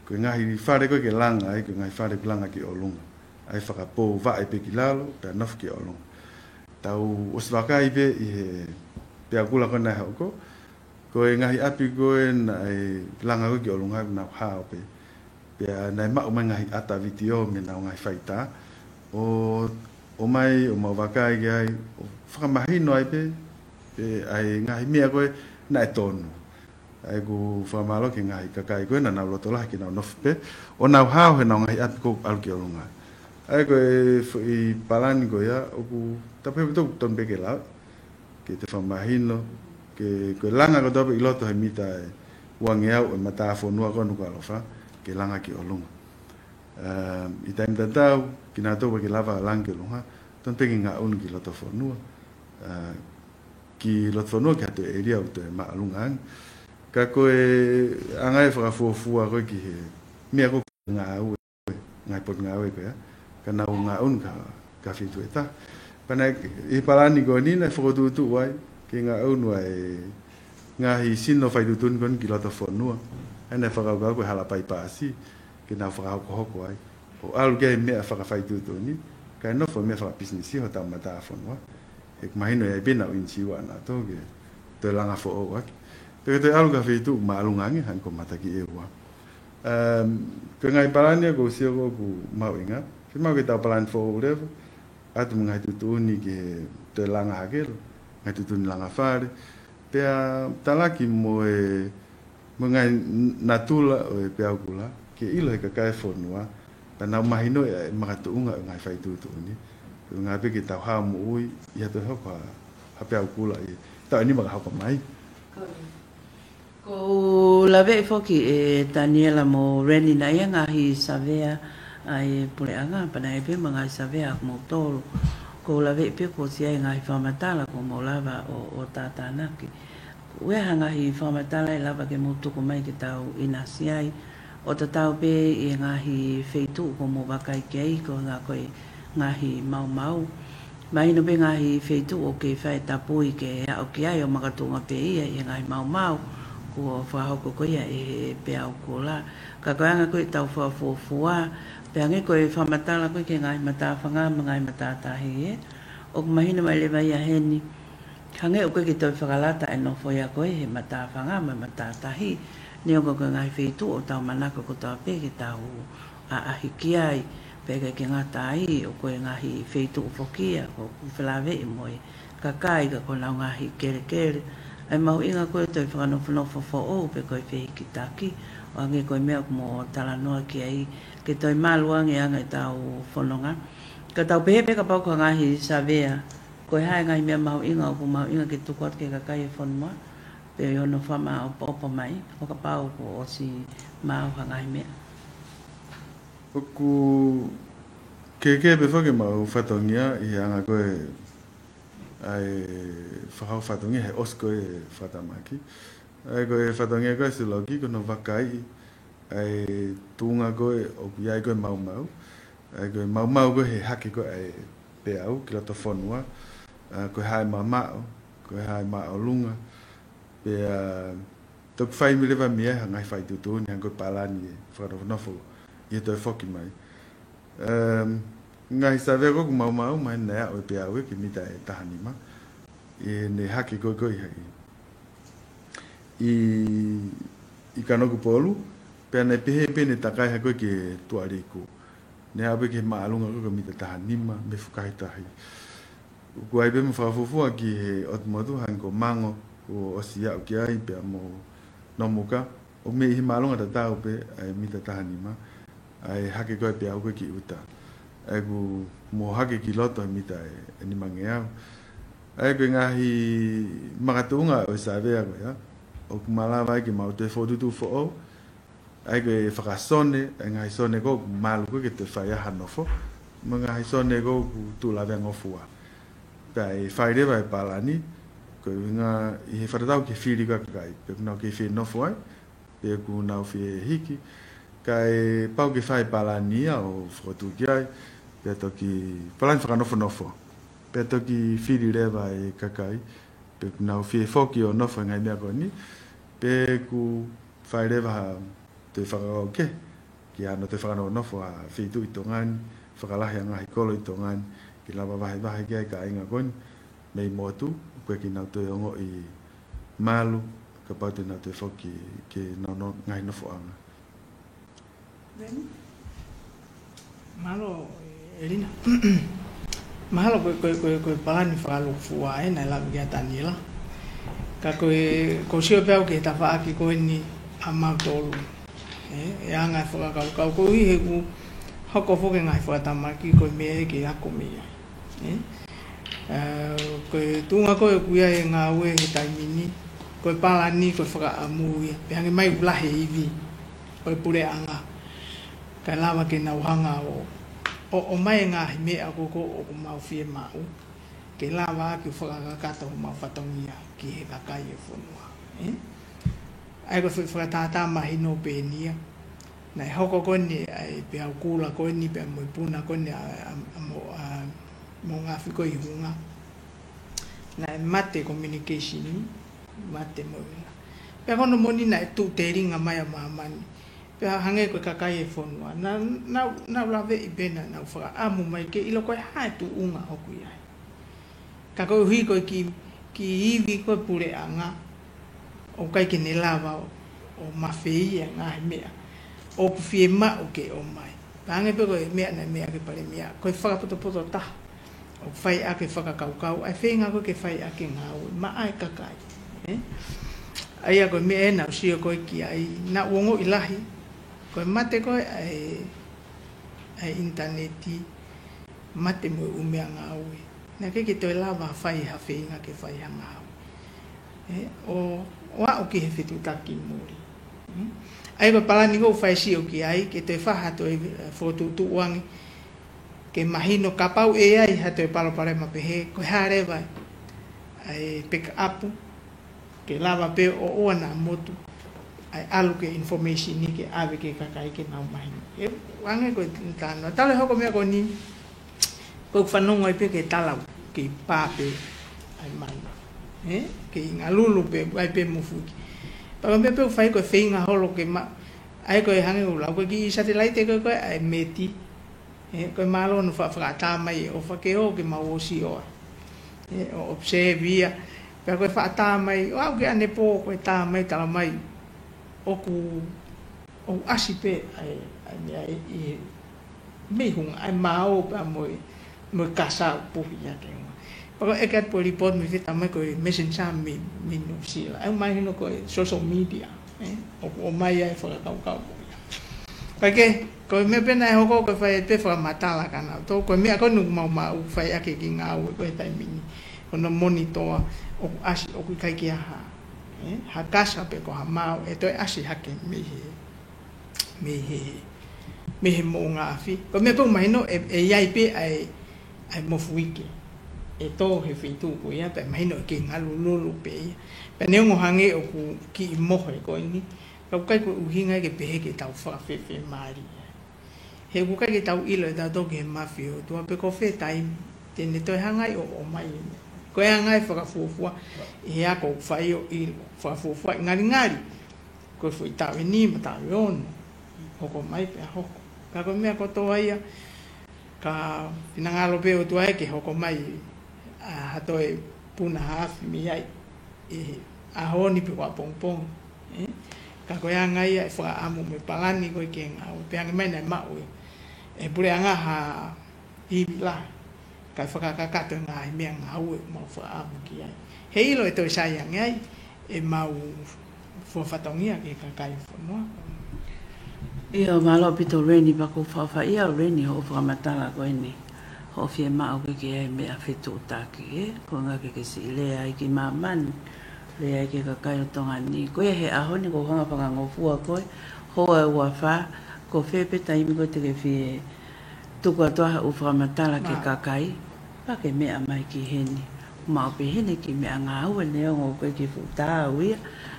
ko e ngaahi fale ko ē ke langa ai, ko e ngaahi fale ke langa ki ʻolunga. ʻA ia fakapō vaʻe pē ki lalo, pea nofo ki ʻolunga. Tau ʻosi vakai pē ʻi he peau kula ko ē naʻe hoko, ko e ngaahi ʻapi ko ē naʻe langa ko ē ki ʻolunga naʻa nau hao pē. Pea naʻe maʻu mai ngaahi ʻata vitiō mei heʻenau ngaahi faitā. ʻO, ʻomai, ʻo mau vakai ki ai, ʻo fakamahino ai pē, pē ʻa e ngaahi meʻa ko ē naʻe tonu. ʻA ia ʻoku fakamālō ki he ngaahi kakai ko ē naʻa nau loto lahi ke nau nofo pē, ʻo nau hao heʻenau ngaahi ʻapi ko ē ʻalu ki ʻolunga. ʻA ia ko e foʻi palani ko ia, ʻoku tau pehē ʻoku tonu pē ke lau, ke te fakamahino, ke, ko e langa kotoa pē ʻi loto he mita ʻe ua ngeau e matāfonua ko ē Nukuʻalofa, ke langa ki ʻolunga. Um, ʻi he taimi tatau, kinautolu ke lava langa ki ʻolunga, tonu pē ke ngaʻunu ki loto fonua. Uh, ki loto fonua ki ha toe ʻēlia ʻoku toe māʻolunga ange. Ka ko e anga e fakafuofua ko ē ki he meʻa ko ē ngāue, ngaahi potungāue ko ia, ka nau ngaʻunu ki ha, ki ha feituʻu ʻe taha. Pea naʻe, ʻi he palani ko eni naʻe fokotuʻutuʻu ai ke ngaʻunu ʻa e ngaahi sino fai tuʻutuʻuni ko eni ki loto fonua. ʻA ia naʻe fakakaukau ko e hala paipasi ke nau fakahokohoko ai ʻo ʻalu ki ai e meʻa fakafai tuʻutuʻuni, kae nofo e meʻa fakapisinisi hotau matāfonua. He ʻoku mahino ʻe ʻi ai pē ʻenau ʻinisiua ʻanautolu ke toe langa foʻou ʻaki. Pea ke toe ʻalu ki ha feituʻu māʻolunga ange, hangē ko Matakiʻeua. Um, ko e ngaahi palani ia ʻoku ou sio ko ē ʻoku mahuʻinga. Fiemaʻu ke tau palani foʻou leva, ʻatu mo e ngaahi tuʻutuʻuni ke toe langa hake, ngaahi tuʻutuʻuni langa fale. Pea talaki mo e, mo e ngaahi natula ʻo e peau kula, ke ʻilo ʻe he kakai e fonua, pea nau mahinoʻi e makatuʻunga ʻo e ngaahi fai tuʻutuʻuni. Ko e ngaahi pē ke tau hao moʻui, ʻi ha toe hoko ha, ha peau kula ʻi he taʻu ʻe nima ka hoko mai. Ko ia. Ko u laveʻi foki ʻe Taniela mo Reni naʻe ʻi ai e ngaahi savea ʻa e puleʻanga, pea naʻe ʻi ai pē mo e ngaahi savea ʻa kimoutolu. Ko u laveʻi pē kuo ʻosi ʻi ai e ngaahi fakamatala kuo mou lava ʻo, ʻo tātānaki. ʻOku ʻi ai ha ngaahi fakamatala ʻe lava ke mou tuku mai ke tau ʻinasi ai, ʻo tatau pē ʻi he ngaahi feituʻu kuo mou vakai ki ai, ko e ngaahi, ko e ngaahi maumau. Mahino pē ngaahi feituʻu ʻoku kei fai e tapui ke aʻu ki ai ʻo makatuʻunga pē ia ʻi he ngaahi maumau kuo fakahoko ko ia ʻe he peau kula. Ka ko e anga ko ē ʻetau fakafuofua, pea hangē ko e fakamatala ko ē ki he ngaahi matāfanga mo e ngaahi matātahi, ē. ʻOku mahino mai leva ia heni, hangē ʻoku ʻikai ke toe fakalata e nofo ia ko ē he matāfanga mo e matātahi, neongo ko e ngaahi feituʻu ʻoku tau manako kotoa pē ke tau ʻaʻahi ki ai, pea ʻikai ke ngata ai, ʻoku ʻi ai e ngaahi feituʻu foki ia ʻoku felaveʻi mo e kakai ka ko honau ngaahi kelekele. ʻA e mahuʻinga ko ē toe fakanofonofo foʻou pe ko e fehikitaki, ʻo hangē ko e meʻa ʻoku mou talanoa ki ai, ke toe malu ange ʻa ʻetau fononga. Ka tau pehē pē kapau ko e ngaahi savea, ko e hā e ngaahi meʻa mahuʻinga ʻoku mahuʻinga ke tuku atu ki he kakai e fonua, pea ʻi hono fakamaʻopoʻopo mai, ʻo kapau kuo ʻosi maʻu ha ngaahi meʻa. ʻOku kehekehe pē foki ʻemau fatongia ʻi he anga ko ē ʻa e fakahoko fatongia he ʻosi ko ē e fakatamaki. ʻA ia ko e fatongia ko ē Siloki ko hono vakaiʻi ʻa e tuʻunga ko ē ʻoku ʻi ai ko ē maumau. ʻA ia ko e maumau ko ē he hake ko ē ʻa e peau ki loto fonua. ʻA, ko e hā e mamaʻo, ko e hā e māʻolunga. Pea toki fai mai leva mei ai ha ngaahi fai tuʻutuʻuni hangē ko e palani e fakanofonofo ʻi he toe foki mai. Um, ngaahi savea ko ē ʻoku maumau, mahino naʻe aʻu e peau ia ki he mita ʻe taha nima ʻi heʻene hake ko ē ko ē ʻi, ʻi, ʻi Kanokupolu, pea naʻe pehē pē ʻene takai hake ko ē ki he Tuʻa Liku. Naʻe aʻu pē ki he māʻolunga ko ē ko e mita taha nima mei he fukahi tahi. ʻOku ʻi ai pē mo e fakafuofua ki he ʻotu motu hangē ko Mango, kuo ʻosi aʻu ki ai pea mo Nomuka, ʻo mei he māʻolunga tatau pē ʻa e mita taha nima, ʻa e hake ko ē peau ko ē ki ʻuta. ʻA ia ʻoku mou hake ki loto he mita ʻe, ʻe nimangeau. ʻA ia ko e ngaahi makatuʻunga ʻo e savea ko ia, ʻoku malava ai ke mau toe fokotuʻutuʻu foʻou, ʻa ia ko e fakasone, ʻa e ngaahi sone ko ē ʻoku malu ko ē ke toe fai ai ha nofo, mo e ngaahi sone ko ē ʻoku tuʻu laveangofua. Pea ʻe fai leva e palani, ko e ʻuhinga ʻi he fakatatau ki he fili ko ē ʻa e kakai, pe ʻoku nau kei fie nofo ai, pe ʻoku nau fie hiki, kae pau ke fai e palani ia ʻo fokotuʻu ki ai, pea toki palani fakanofonofo, pea toki fili leva e kakai, pe ʻoku nau fie foki ʻo nofo he ngaahi meʻa ko eni, pe ʻoku fai leva ha toe fakakaukau kehe, ki hano toe fakanofonofo ha feituʻu ʻi Tonga ni, fakalahi ha ngaahi kolo ʻi Tonga ni, ke lava vahevahe ki ai e kāinga ko eni mei motu, ʻoku ʻikai ke nau toe ongoʻi malu, kapau te nau toe foki ki honau ngaahi nofoʻanga. Mālō, ʻElina. Mahalo ko e, ko e, ko e, ko e palani fakalūkufua ē naʻe lave ki ai ʻa Taniela. Ka ko e, ʻoku ou sio pē au ki he tafaʻaki ko eni ʻa mautolu. Ē, ʻi he anga e fakakaukau ko ē he ʻoku hoko foki e ngaahi fakatamaki ko e meʻa ia ke ako mei ai. Ē? Ē, ko e tuʻunga ko ē ʻoku ʻi ai e ngāue he taimi ni, ko e palani, ko e fakaʻamu ia. Pea hangē mai ʻoku lahi e ivi ʻo e puleʻanga. Kae lava ke nau hanga ʻo, ʻo, ʻomai e ngaahi meʻa ko ē ʻoku mau fiemaʻu. ke lava ʻaki ʻo fakakakato homau fatongia ki he kakai e fonua. ʻE? ʻA ia ko e foʻi fakatātā mahino pē eni ia. Naʻe hoko ko eni ʻa e peau kula ko eni pea mo e puna ko eni ʻa, ʻa, ʻa Mo, ʻa Moʻungaʻafi ko ē ʻi Hunga. Naʻe mate communication, mate mo ia. Pea ko hono moʻoni naʻe tuʻu telinga mai ʻa māmani. Pea hangē ko e kakai e fonua. Naʻa, naʻa, naʻa nau laveʻi pē naʻa nau fakaʻamu mai ke ʻilo ko e hā e tuʻunga ʻoku ʻi ai. Ka koeʻuhi ko e kiʻi, kiʻi ivi ko ē puleʻanga, ʻoku ʻikai ke ne lava ʻo, ʻo mafeia e ngaahi meʻa ʻoku fiemaʻu ke ʻomai. Pea hangē pē ko e meʻa naʻe meʻa ki ai e palēmia, ko e fakapotopoto taha ʻoku fai ʻaki e fakakaukau, ʻa e feinga ko ē ke fai ʻaki e ngāue maʻa e kakai. ʻE? ʻA ia ko e meʻa ē naʻa ku sio ko ē ki ai, naʻa ku ongoʻi lahi, ko e mate ko ē ʻa e, ʻa e ʻinitaneti, mate mo e ʻū meʻangāue. Naʻe ʻikai ke toe lava fai ha feinga ke fai ha ngāue. ʻE, ʻo, ʻo aʻu ki he fetuʻutaki muli. Mm? ʻA ia ko e palani ʻoku ou fai sio ki ai, ke toe fai ha toe, ʻe, fokotuʻutuʻu ange, ke mahino kapau ʻe ʻi ai ha toe palopalema pehē, ko e hā leva ʻa e backup, ke lava pē ʻo ʻoua naʻa motu ʻa e ʻalu ki he information ni ke ʻave ki he kakai ke nau mahino. ʻE, hangē ko e talanoa. Talu e hoko e meʻa ko eni, ko ʻeku fanongo ai pē ki he tala ke pā pē ʻa e manu. ʻE? Ke ngalulu pē, ʻai pē mo fuki. Pea ko e meʻa pē ʻoku fai ko e feinga holo ke ma-, ʻa ia ko e hangē ʻoku lau ko ē kiʻi satelaite ko ē ko ē ʻa e METI. ʻE, ko e mālō hono fa-, fakaʻatā mai ʻo fakaʻosi ke mau ʻosi ʻoa. ʻE, ʻo observe ia. Pea ko e fakaʻatā mai, ʻo aʻu ki ʻanepō ko e tā mai, tala mai ʻoku, ʻoku ʻasi pē ʻa e, ʻa e meʻa ʻi, ʻi, mei Hunga, ʻa e mao pea mo e, mo e kasa ʻoku puhi ia ki Hunga. Pea ko e ʻeke atu pē ʻo report mei fē, tā mai ko e messenger mei, mei Nuʻu Sila. ʻOku mahino ko e social media. ʻE, ʻoku ʻomai ai e fakakaukau ko ia. Kae kehe, ko e meʻa pē naʻe hoko ko e fai pē fakamatala kia nautolu, ko e meʻa ko ē ʻoku mau maʻu fai ʻaki e kiʻi ngāue ko ē he taimi ni. Ko hono monitor ʻoku ʻasi, ʻoku ʻikai ke ʻi ai ha, ʻe, ha kasa pe ko ha mao ʻe toe ʻasi hake mei he, mei he, mei he Moʻungaʻafi. Ko e meʻa pē ʻoku mahino ʻe, ʻe ʻi ai pē ʻa e ʻa e mofuike ʻe tō he feituʻu ko ia, pea mahino ʻe kei ngalululu pē ia. Pea neongo hangē ʻoku kiʻi mohe ko eni, ka ʻoku ʻikai ko e ʻuhinga ia ke pehē ke tau fakafefe mālie. He ʻoku ʻikai ke tau ʻilo ʻe tautolu ki he mafai ʻo e ʻOtua pe ko fē taimi te ne toe hanga ai ʻo, ʻomai e meʻa. Ko e anga e fakafuofua ʻi he ako ʻoku fai ʻo ʻilo, fakafuofua ʻi ngalingali. Ko e foʻi taʻu ʻe nima, taʻu ʻe ono, hoko mai pea hoko. Ka ko e meʻa kotoa ia, ka finangalo pē ʻOtua ē ke hoko mai ʻa ha toe puna haʻafi mei ai ʻi he ʻaho ni pe ko ʻapongipongi, ʻe? Ka ko e anga ia e fakaʻamu mo e palani ko ē ke ngāue, pea hangē mai naʻe maʻu ʻe, ʻe he puleʻanga ha ivi lahi, kae fakakakato e ngaahi meʻangāue ʻoku mau fakaʻamu ki ai. Heiʻilo ʻe toe sai ange ai ʻemau fua fatongia ki he kakai e fonua. ʻIo, mālō ʻaupito Leni, pea ʻoku ou fakaʻapaʻapaʻi au Leni hoʻo fakamatala ko eni. Hoʻo fiemaʻu ke ʻi ai e meʻa fetuʻutaki, ʻe? Ko e ʻuhinga ke ke siʻi lea ai ki māmani, lea ai ki he kakai ʻo Tonga ni. Ko ia he ʻaho ni ʻoku ou hanga ʻo fakangofua koe, hoa ʻe ua fā, ko fē pē taimi ko ē te ke fie tuku atu ai haʻo fakamatala ki he kakai, pea ke meʻa mai ki heni. Maʻu pē heni e kiʻi meʻangāue neongo ʻoku ʻikai ke fuʻu taau ia.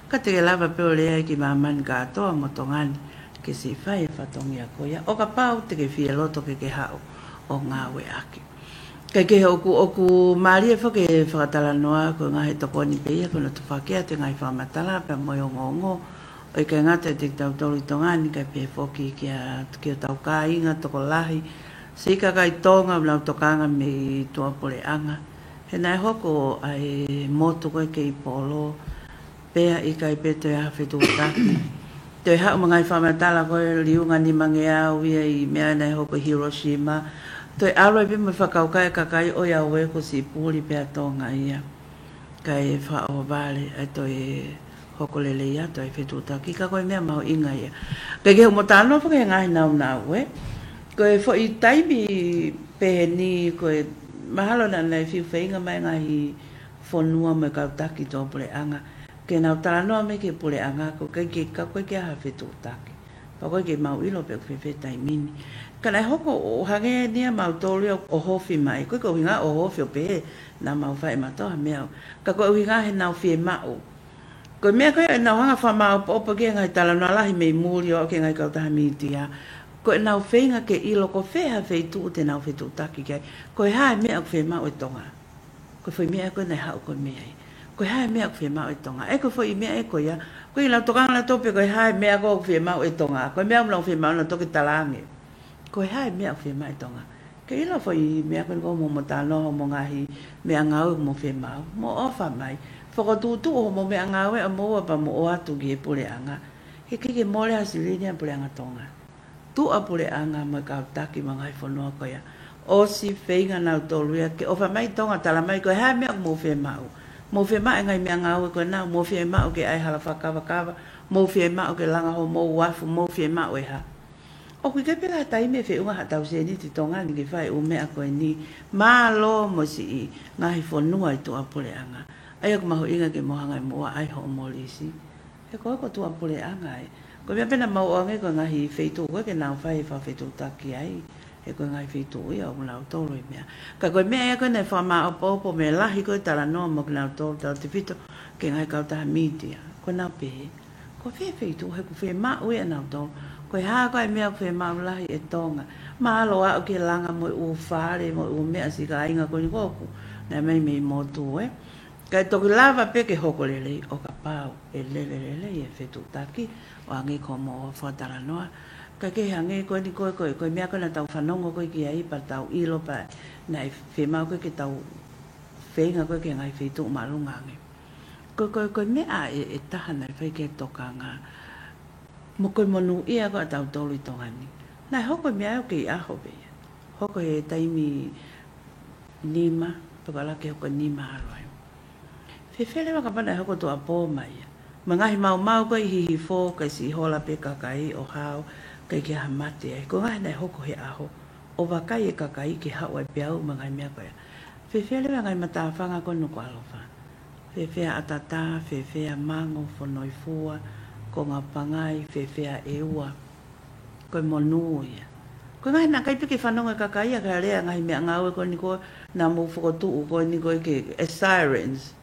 Ka te ke lava pē ʻo lea ai ki māmani kātoa mo Tonga ni ke siʻi fai e fatongia ko ia. ʻO kapau te ke fie loto ke ke haʻu ʻo ngāueʻaki. Kae kehe ʻoku, ʻoku mālie foki e fakatalanoa ko e ngaahi tokoni pē ia ko hono tufakia atu e ngaahi fakamatala pea mo e ongoongo. ʻO ʻikai ngata ʻiate kitautolu ʻi Tonga ni kae pehē foki kia, ki hotau kāinga tokolahi, siʻi kakai Tonga ʻoku nau tokanga mei tuʻapuleʻanga. He naʻe hoko ʻa e motu ko ē kei polo, pea ʻikai pē toe ʻi ai ha fetuʻutaki. Toe haʻu mo e ngaahi fakamatala ko e liunga nimangeau ia ʻi he meʻa naʻe hoko ʻi Hiroshima. Toe ʻalu ai pē mo e fakakaukau e kakai ʻo ia ʻo e ko siʻi puli pē ʻa Tonga ia. Kae fakaʻohovale ʻa e toe hoko lelei atu ʻa e fetuʻutaki, ka ko e meʻa mahuʻinga ia. Kae kehe ʻoku mo talanoa foki he ngaahi nāunau, ʻe? Ko e foʻi taimi pehē ni ko e mahalo naʻa nau fiu feinga mai e ngaahi fonua mo e kau taki tuʻapuleʻanga ke nau talanoa mai ki he puleʻanga, ko e ʻikai ke, ka ko e ʻikai ke ʻi ai ha fetuʻutaki. Pea ʻoku ʻikai ke mau ʻilo pe ʻoku fēfē taimi ni. Ka naʻe hoko ʻo hangē ni ia mautolu ia ʻo hofi mai. ʻOku ʻikai ko e ʻuhinga ʻo hofi ʻo pehē naʻa mau fai ʻe mautolu ha meʻa. Ka ko e ʻuhinga he naʻa nau fiemaʻu. Ko e meʻa ko ē naʻa nau hanga ʻo fakamāʻopoʻopo ki he ngaahi talanoa lahi mei muli ʻo aʻu ki he ngaahi kautaha mītia. Ko ʻenau feinga ke ʻilo ko fē ha feituʻu te nau fetuʻutaki ki ai. Ko e hā e meʻa ʻoku fiemaʻu ʻe Tonga. Ko e foʻi meʻa ko ē naʻe haʻu ko e meʻa ia. Ko e hā e meʻa ʻoku fiemaʻu ʻe Tonga. ʻE ko e foʻi meʻa ē ko ia. Ko e ʻikai ke nau tokanga ʻanautolu pe ko e hā e meʻa ko ē ʻoku fiemaʻu ʻe Tonga. Ko e meʻa ʻoku nau fiemaʻu ʻanautolu ke talaange. Ko e hā e meʻa ʻoku fiemaʻu ʻe Tonga. Ke ʻilo foʻi meʻa ko ē ʻoku mou talanoa hoʻomou ngaahi meʻangāue ʻoku mou fiemaʻu. Mou ʻofa mai. Fokotuʻutuʻu hoʻomou meʻangāue ʻamoua pea mou ʻoatu ki he puleʻanga. He ʻikai ke mole ha silini ʻa e puleʻanga Tonga. Tuʻapuleʻanga mo e kau taki mo e ngaahi fonua ko ia. ʻOsi feinga nautolu ia ke ʻofa mai Tonga, tala mai ko e hā e meʻa ʻoku mou fiemaʻu. Mou fiemaʻu e ngaahi meʻangāue ko ena, mou fiemaʻu ke ʻai hala fakakavakava, mou fiemaʻu ke langa hoʻomou uafu, mou fiemaʻu e hā. ʻOku ʻikai pē ke taimi ʻe feʻunga haʻatau sēniti Tonga ni ke fai ʻū meʻa ko eni. Mālō mo siʻi ngaahi fonua ʻi tuʻapuleʻanga. ʻA ia ʻoku mahuʻinga ke mou hanga ʻe moua ʻai hoʻomou lisi. He ko e ko tuʻapuleʻanga ē. Ko e meʻa pē naʻa mau ʻoange ko e ngaahi feituʻu ko ē ke nau fai e fakafetuʻutaki ai. He ko e ngaahi feituʻu ia ʻoku nau tolo e meʻa. Ka ko e meʻa ia ko ē naʻe fakamāʻopoʻopo mei he lahi ko ē talanoa mo kinautolu tautefito ki he ngaahi kautaha mītia. Ko ʻenau pehē. Ko fē feituʻu he ʻoku fiemaʻu ia ʻe nautolu. Ko e hā ko ā e meʻa ʻoku fiemaʻu lahi ʻe Tonga. Mālō aʻu ki he langa mo e ʻū fale mo e ʻū meʻa siʻi kāinga ko eni ko ē ʻoku nau ō mai mei motu ē. Kae toki lava pē ke hoko lelei ʻo kapau ʻe lele lelei e fetuʻutaki ʻo hangē ko hoʻomou fakatalanoa. Kae kehe hangē ko eni ko e, ko e, ko e meʻa ko ē naʻa tau fanongo ko ē ki ai pea tau ʻilo pē naʻe fiemaʻu ko ē ke tau feinga ko ē ki he ngaahi feituʻu māʻolunga ange. Ko e, ko e, ko e meʻa ʻe, ʻe taha naʻe fai ki ai e tokanga. Mo ko e monūʻia ko ē ʻatautolu ʻi Tonga ni. Naʻe hoko e meʻa ʻoku kei ʻaho pē ia. Hoko he taimi nima, pe ko e lava ke hoko nima ʻalu ai. Fēfē leva kapau naʻe hoko tuʻuapō mai ia. Mo e ngaahi maumau ko ē ʻi Hihifo, kae siʻi hola pē kakai ʻo hao, ʻikai ke ʻi ai ha mate ai. Ko e ngaahi naʻe hoko he ʻaho. ʻO vakai e kakai ke haʻu ai peau mo e ngaahi meʻa ko ia. Fēfē leva ngaahi matāfanga ko ē Nukuʻalofa. Fēfē ʻAtatā, fēfē Mango, Fonoifua, Konga Pangai, fēfē ʻEua. Ko e monū ia. Ko e ngaahi naʻe ʻikai pē ke fanongo e kakai ia ki he lea ngaahi meʻangāue ko eni ko ē naʻa mou fokotuʻu ko eni ko ē ke, e sirens.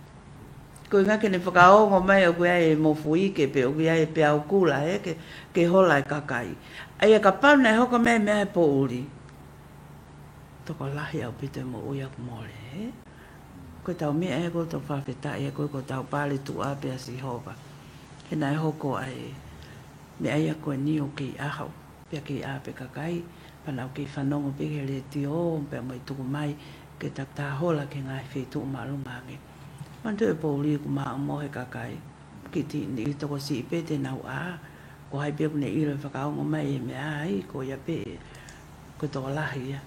Ko e ʻuhinga ke ne fakaongo mai ʻoku ʻi ai e mofuike pe ʻoku ʻi ai e peau kula ē ke, ke hola e kakai. ʻA ia kapau naʻe hoko mai e meʻa he poʻuli. Tokolahi ʻaupito e moʻui ʻoku mole ē. Ko ʻetau meʻa ē ko ʻetau fakafetaʻi ē ko ē ko ʻetau pale tuʻa pē ʻa Sihova. He naʻe hoko ai e meʻa ia ko eni ʻoku kei ʻaho. Pea kei ʻā pē kakai, pea nau kei fanongo pē ki he letiō, pea mei tuku mai, ke ta, ta hola ki he ngaahi feituʻu māʻolunga ange. Manatu e poʻuli ʻoku maʻu mo e kakai. Kiʻi niʻihi tokosiʻi pē te nau ʻā, ko hai pē ʻoku ne ʻilo ʻe fakaongo mai e meʻa ai, ko ia pē, ko e tokolahi ia.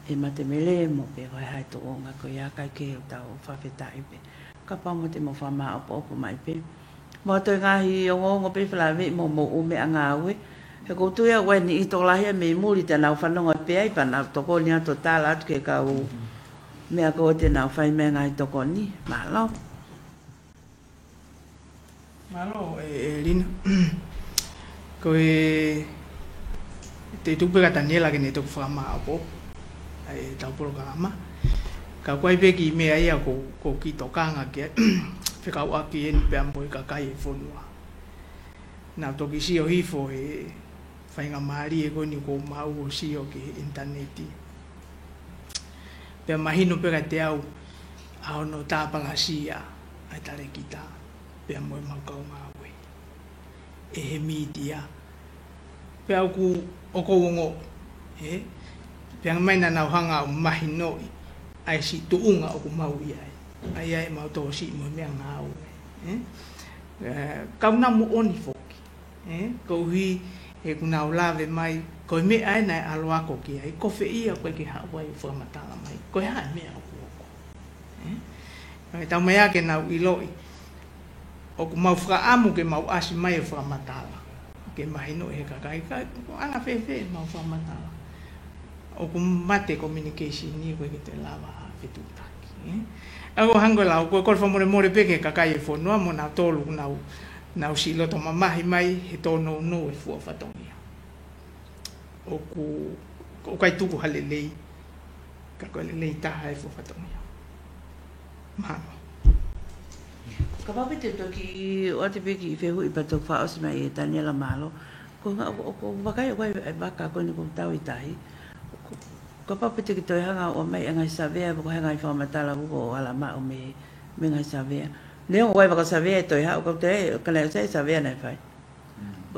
ʻE mate melemo pē, ko e hā e tuʻunga, ko ia kae kehe ʻoku tau fakafetaʻi pē. Kapau mo te mou fakamāʻopoʻopo mai pē. Mou toe ngaahi ongoongo pē felāveʻi mo hoʻomou ʻū meʻangāue. He ʻoku ou tui ʻoku ʻi ai e niʻihi tokolahi ia mei muli te nau fanongo pē ai pea nau tokoni atu ʻo tala atu ki he kau meʻa ko ē te nau fai mei he ngaahi tokoni. Mālō. Mālō, ē, ē, Lina. Ko e, te u tuku pē kia Taniela ke ne toki fakamāʻopoʻopo ʻa ʻetau polokalama. Ka ko e pē kiʻi meʻa ia ʻoku, ʻoku ou kiʻi tokanga ki ai, fekauʻaki eni pea mo e kakai e fonua. Naʻa ku toki sio hifo he faingamālie ko eni ʻoku ou maʻu ʻo sio ki he ʻinitaneti. Pea mahino pē kiate au ʻa hono tāpalasia ʻa e talēkita pea mo e mau kaungāue ʻe he mītia. Pea ʻoku, ʻoku ou ongoʻi, ē? Pea ʻoku ʻikai ke nau hanga ʻo mahinoʻi ʻa e siʻi tuʻunga ʻoku mau ʻi ai. ʻA ia ʻemau tokosiʻi mo e meʻangāue, ē? Ē, ka ʻoku nau moʻoni foki, ē? Koeʻuhi he ʻoku nau lave mai, ko e meʻa ē naʻe ʻalu ako ki ai, ko fē ia ʻoku ʻikai ke haʻu ai ʻo fakamatala mai, ko e hā e meʻa ʻoku hoko. Ē? Ka ke tau mai ā ke nau ʻiloʻi, ʻoku mau fakaʻamu ke mau ʻasi mai ʻo fakamatala. Ke mahinoʻi he kakai, ka ko e anga fēfē ʻemau fakamatala. ʻOku mate communication ni ʻoku ʻikai ke te lava fetuʻutaki, ē? ʻA ia ʻoku ou hanga ʻo lau, ko e kole fakamolemole pē ki he kakai e fonua mo nautolu ʻoku nau Naʻa ku siʻi loto mamahi mai he tōnounou e fua fatongia. ʻOku, ʻoku ʻikai tuku ha lelei, ka ko e lelei taha e fua fatongia. Mahalo. Kapau pē te u toki ʻoatu pē kiʻi fehuʻi pea toki fakaʻosi mai ʻe Taniela, mālō. Ko e hā, ʻoku, ʻoku vakai ʻoku ʻi ai e vaka ko eni ʻoku tau ʻi tahi. Ko, kapau pē te ke toe hanga ʻo ʻomai e ngaahi savea, pe ko e hā e ngaahi fakamatala ʻoku ʻalu mai mei, mei he ngaahi savea. Neongo ʻoku ʻi ai e vaka savea ʻe toe haʻu, ka ʻoku toe, ka naʻe ʻosi ʻi ai e savea naʻe fai.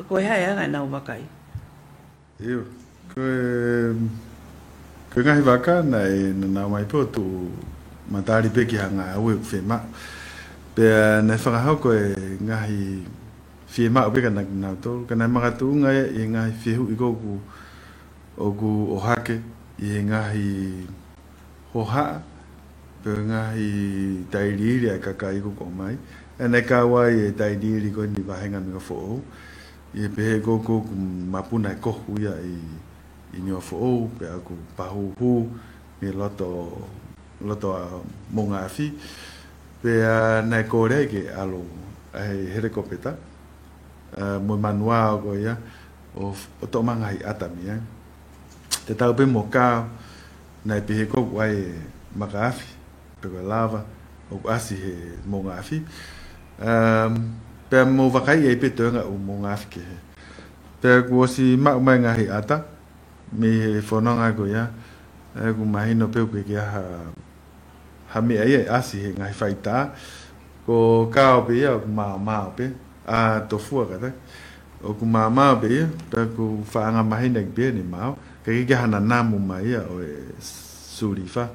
Ko e hā e anga ʻenau vakai? ʻIo, ko e, ko e ngaahi vaka naʻe, naʻa nau ō mai pē ʻo tuʻu matali pē ki ha ngāue ʻoku fiemaʻu. Pea naʻe fakahoko e ngaahi fiemaʻu pē kia nautolu, ka naʻe makatuʻunga ia ʻi he ngaahi fehuʻi ko ē ʻoku, ʻoku ʻohake ʻi he ngaahi hohaʻa, pe ko e ngaahi tailiili ʻa e kakai ʻoku ʻomai. Pea naʻe kau ai e tailiili ko eni vahenga Niuafoʻou. ʻI he pehē ko ē ʻoku mapuna e kohu ia ʻi, ʻi Niuafoʻou, pea ʻoku pahūhū mei loto, loto ʻa Moʻungaafi. Pea naʻe kole ai ke ʻalu ʻa e helikopeta, ʻa, mo e manuao ko ia, ʻo, ʻo toʻo mai e ngaahi ʻata mei ai. Tatau pē mo e kao, naʻe pehē ko ē ʻoku ʻi ai e maka afi, pe ko e lava, ʻoku ʻasi he Moʻungaafi. Um, pea mou vakai ai pē toenga ʻo e Moʻungaafi kehe. Pea kuo ʻosi maʻu mai e ngaahi ʻata mei he fononga ko ia, ʻa ia ʻoku mahino pē ʻoku ʻikai ke ʻi ai ha, ha meʻa ia ʻe ʻasi he ngaahi faitā. Ko e kao pē ia ʻoku maomao pē, ʻa, tofua kātaki. ʻOku maomao pē ia, pea ʻoku faʻa angamaheni ʻaki pē ʻene mao. ʻIkai ke ʻi ai ha nanamu mai ia ʻo e sulifa,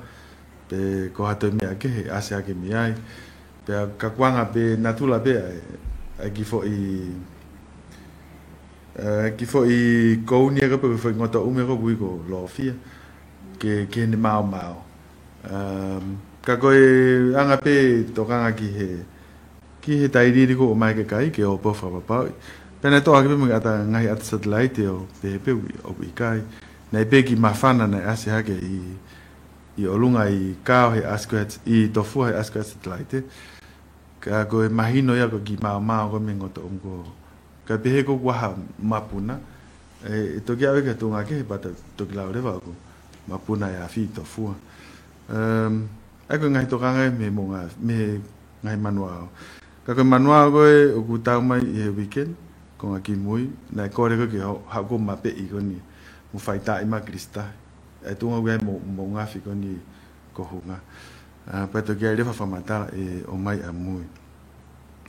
pe ko ha toe meʻa kehe ʻe ʻasi hake mei ai. Pea ka ʻoku anga pē natula pē ʻa e, ʻa e kiʻi foʻi, ʻa e kiʻi foʻi kouni ʻa ia ko ē pe ko e foʻi ngotoʻume ko ē ʻoku ui ko e lofia, ke, ke ne maomao. Um, ka ko e anga pē tokanga ki he, ki he tailiili ʻoku ʻomai ʻe he kakai ke ō pē ʻo fakapapauʻi. Pea naʻe toʻo hake pē mo e ʻata, ngaahi ʻata satelaite ʻo pehē pē ʻoku, ʻoku ʻikai. Naʻe ʻi ai pē e kiʻi māfana naʻe ʻasi hake ʻi, ʻi ʻolunga ʻi he kao he ʻasi ko ē, ʻi he tofua he ʻasi ko ē e satelaite. Ka ko e mahino ia ko e kiʻi maomao ko ē mei he ngotoʻume ko ē. Ka pehē ko ē ʻoku ʻi ai ha mapuna, ʻe, ʻe toki ʻave ki ha tuʻunga kehe pea ta toki lau leva ʻoku mapuna e afi ʻi tofua. Um, ʻa ia ko e ngaahi tokanga ia mei he Moʻunga-, mei he ngaahi manuao. Ka ko e manuao ko ē ʻoku tau mai ʻi he weekend, konga kimui, naʻe kole ko ē ke ho-, haʻu ko ē ʻo mapeʻi ko eni, mo faitāʻi mai Kilisitahi. ʻA e tuʻunga ʻoku ʻi ai e Mo-, Moʻungaafi ko eni ko Hunga. ʻA, pea toki ʻai leva fakamatala ʻe ʻomai ʻamui.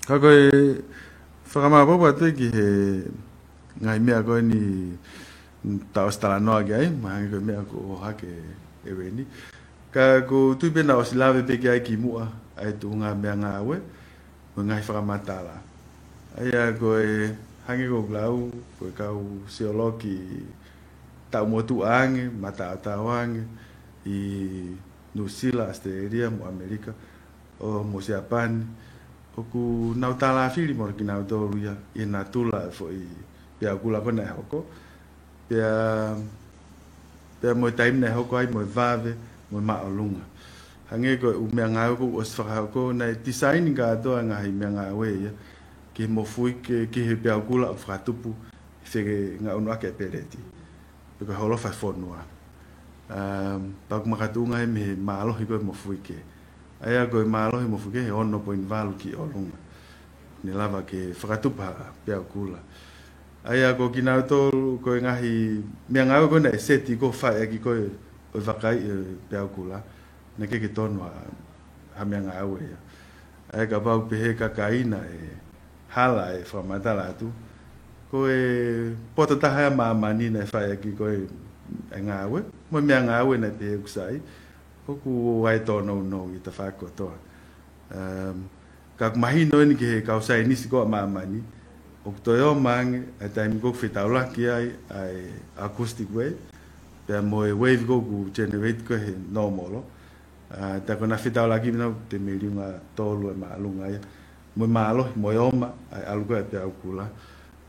Ka ko e fakamāopoopo atu ki he ngaahi meʻa ko eni naʻa tau ʻosi talanoa ki ai, mahalo ko e meʻa ʻoku ʻohake ʻe Ueni. Ka ʻoku ou tui pē naʻa ʻosi lave pē ki ai kimuʻa, ʻa e tuʻunga meʻangāue, mo e ngaahi fakamatala. ʻA ia ko e hangē ko ʻeku lau, ko e kau sioloki taʻu motuʻa ange, mataotao ange, ʻi Nuʻusila, ʻAositelēlia, mo ʻAmelika, ʻo mo Siapani, ʻoku nau tālafili mo kinautolu ia, ʻi he natula e foʻi peau kula ko ē naʻe hoko, pea, pea mo e taimi naʻe hoko ai mo e vave, mo e māʻolunga. Hangē ko e ʻū meʻangāue kuo ʻosi fakahoko, naʻe tisaini kātoa e ngaahi meʻangāue ia, ki he mofuike, ki he peau kula ʻoku fakatupu, ʻi he fengaʻunuʻaki e peleti. Pe ko e holofa e fonua. Um, pea ʻoku makatuʻunga ia mei he mālohi ko ē e mofuike. ʻA ia ko e mālohi e mofuike he ono poini valu ki ʻolunga. Ne lava ke fakatupu ha peau kula. ʻA ia ko kinautolu ko e ngaahi meʻangāue ko ē naʻe seti ko ē ʻo fai ʻaki ko ē ʻo e vakai e peau kula. Naʻe ʻikai ke tonu ha, ha meʻangāue ia. ʻA ia kapau pehē ʻe he kakai naʻe hala e fakamatala atu, ko e poto taha ia ʻa māmani naʻe fai ʻaki ko ē e ngāue, mo e meʻangāue naʻe pehē ʻoku sai, ʻoku ʻi ai e tōnounou ʻi he tafaʻaki kotoa. Um, ka ʻoku mahino eni ki he kau saienisi ko ē ʻa māmani, ʻoku toe ō mai ange ʻa e taimi ko ē ʻoku fetaulaki ai ʻa e acoustic wave, pea mo e wave ko ē ʻoku generate ko ē he nōmolo, ʻa, tā ko ena fetaulaki mei he te miliunga tolu e māʻolunga ia. Mo e mālohi, mo e oma, ʻa e ʻalu ko ē e peau kula.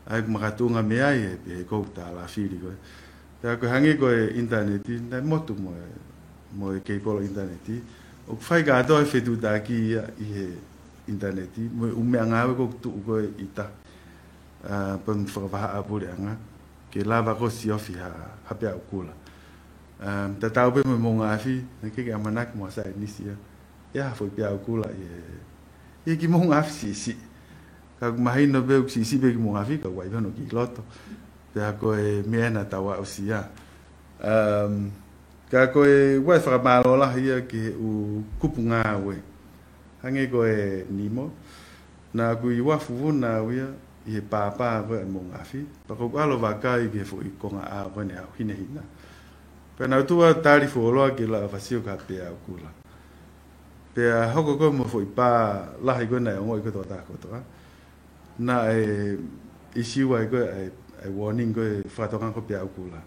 ʻA ia ʻoku makatuʻunga mei ai e, e ʻoku tālafili ko ē. Pea ko e hangē ko e ʻinitaneti, naʻe motu mo e, mo e keipolo ʻinitaneti. ʻOku fai kātoa e fetuʻutaki ia ʻi he, ʻinitaneti, mo e ʻū meʻangāue ʻoku tuʻu ko ē ʻi tahi, ʻa, pea mo e fakavahaʻapuleʻanga, ke lava ko ē siofi ha, ha peau kula. ʻA, tatau pē mo e moʻunga afi, naʻe ʻikai ke ʻamanaki mo ha saienisi ia ʻe ʻi ai ha foʻi peau kula ʻi he, ʻi he kiʻi moʻunga afi siʻisiʻi. Ka ʻoku mahino pē ʻoku siʻisiʻi pē kiʻi moʻunga afi, ka ʻoku ʻi ai pē hono kiʻi loto. Pea ko e meʻa ē naʻa tau aʻusia. Um, ka ko e ʻoku ou fakamālō lahi ia ki he ʻū kupu ngāue. Hangē ko e NEMO, naʻa ku ʻi uafu vuna au ia ʻi he pāpā ko ē ʻa e moʻunga afi. Pea ʻoku ou ʻalu ʻo vakai ki he foʻi konga ʻao ko ē ne haʻu hinehina. Pea naʻa ku tuʻu ʻo tali fuoloa ke lava ʻo sio ki ha peau kula. Pea hoko ko ē mo e foʻi pā lahi ko ē naʻe ongoʻi ko ē ʻe he tokotaha kotoa. Naʻe ʻisiū ai ko ē ʻa e, ʻa e warning ko ē fakatokanga ko ē peau kula.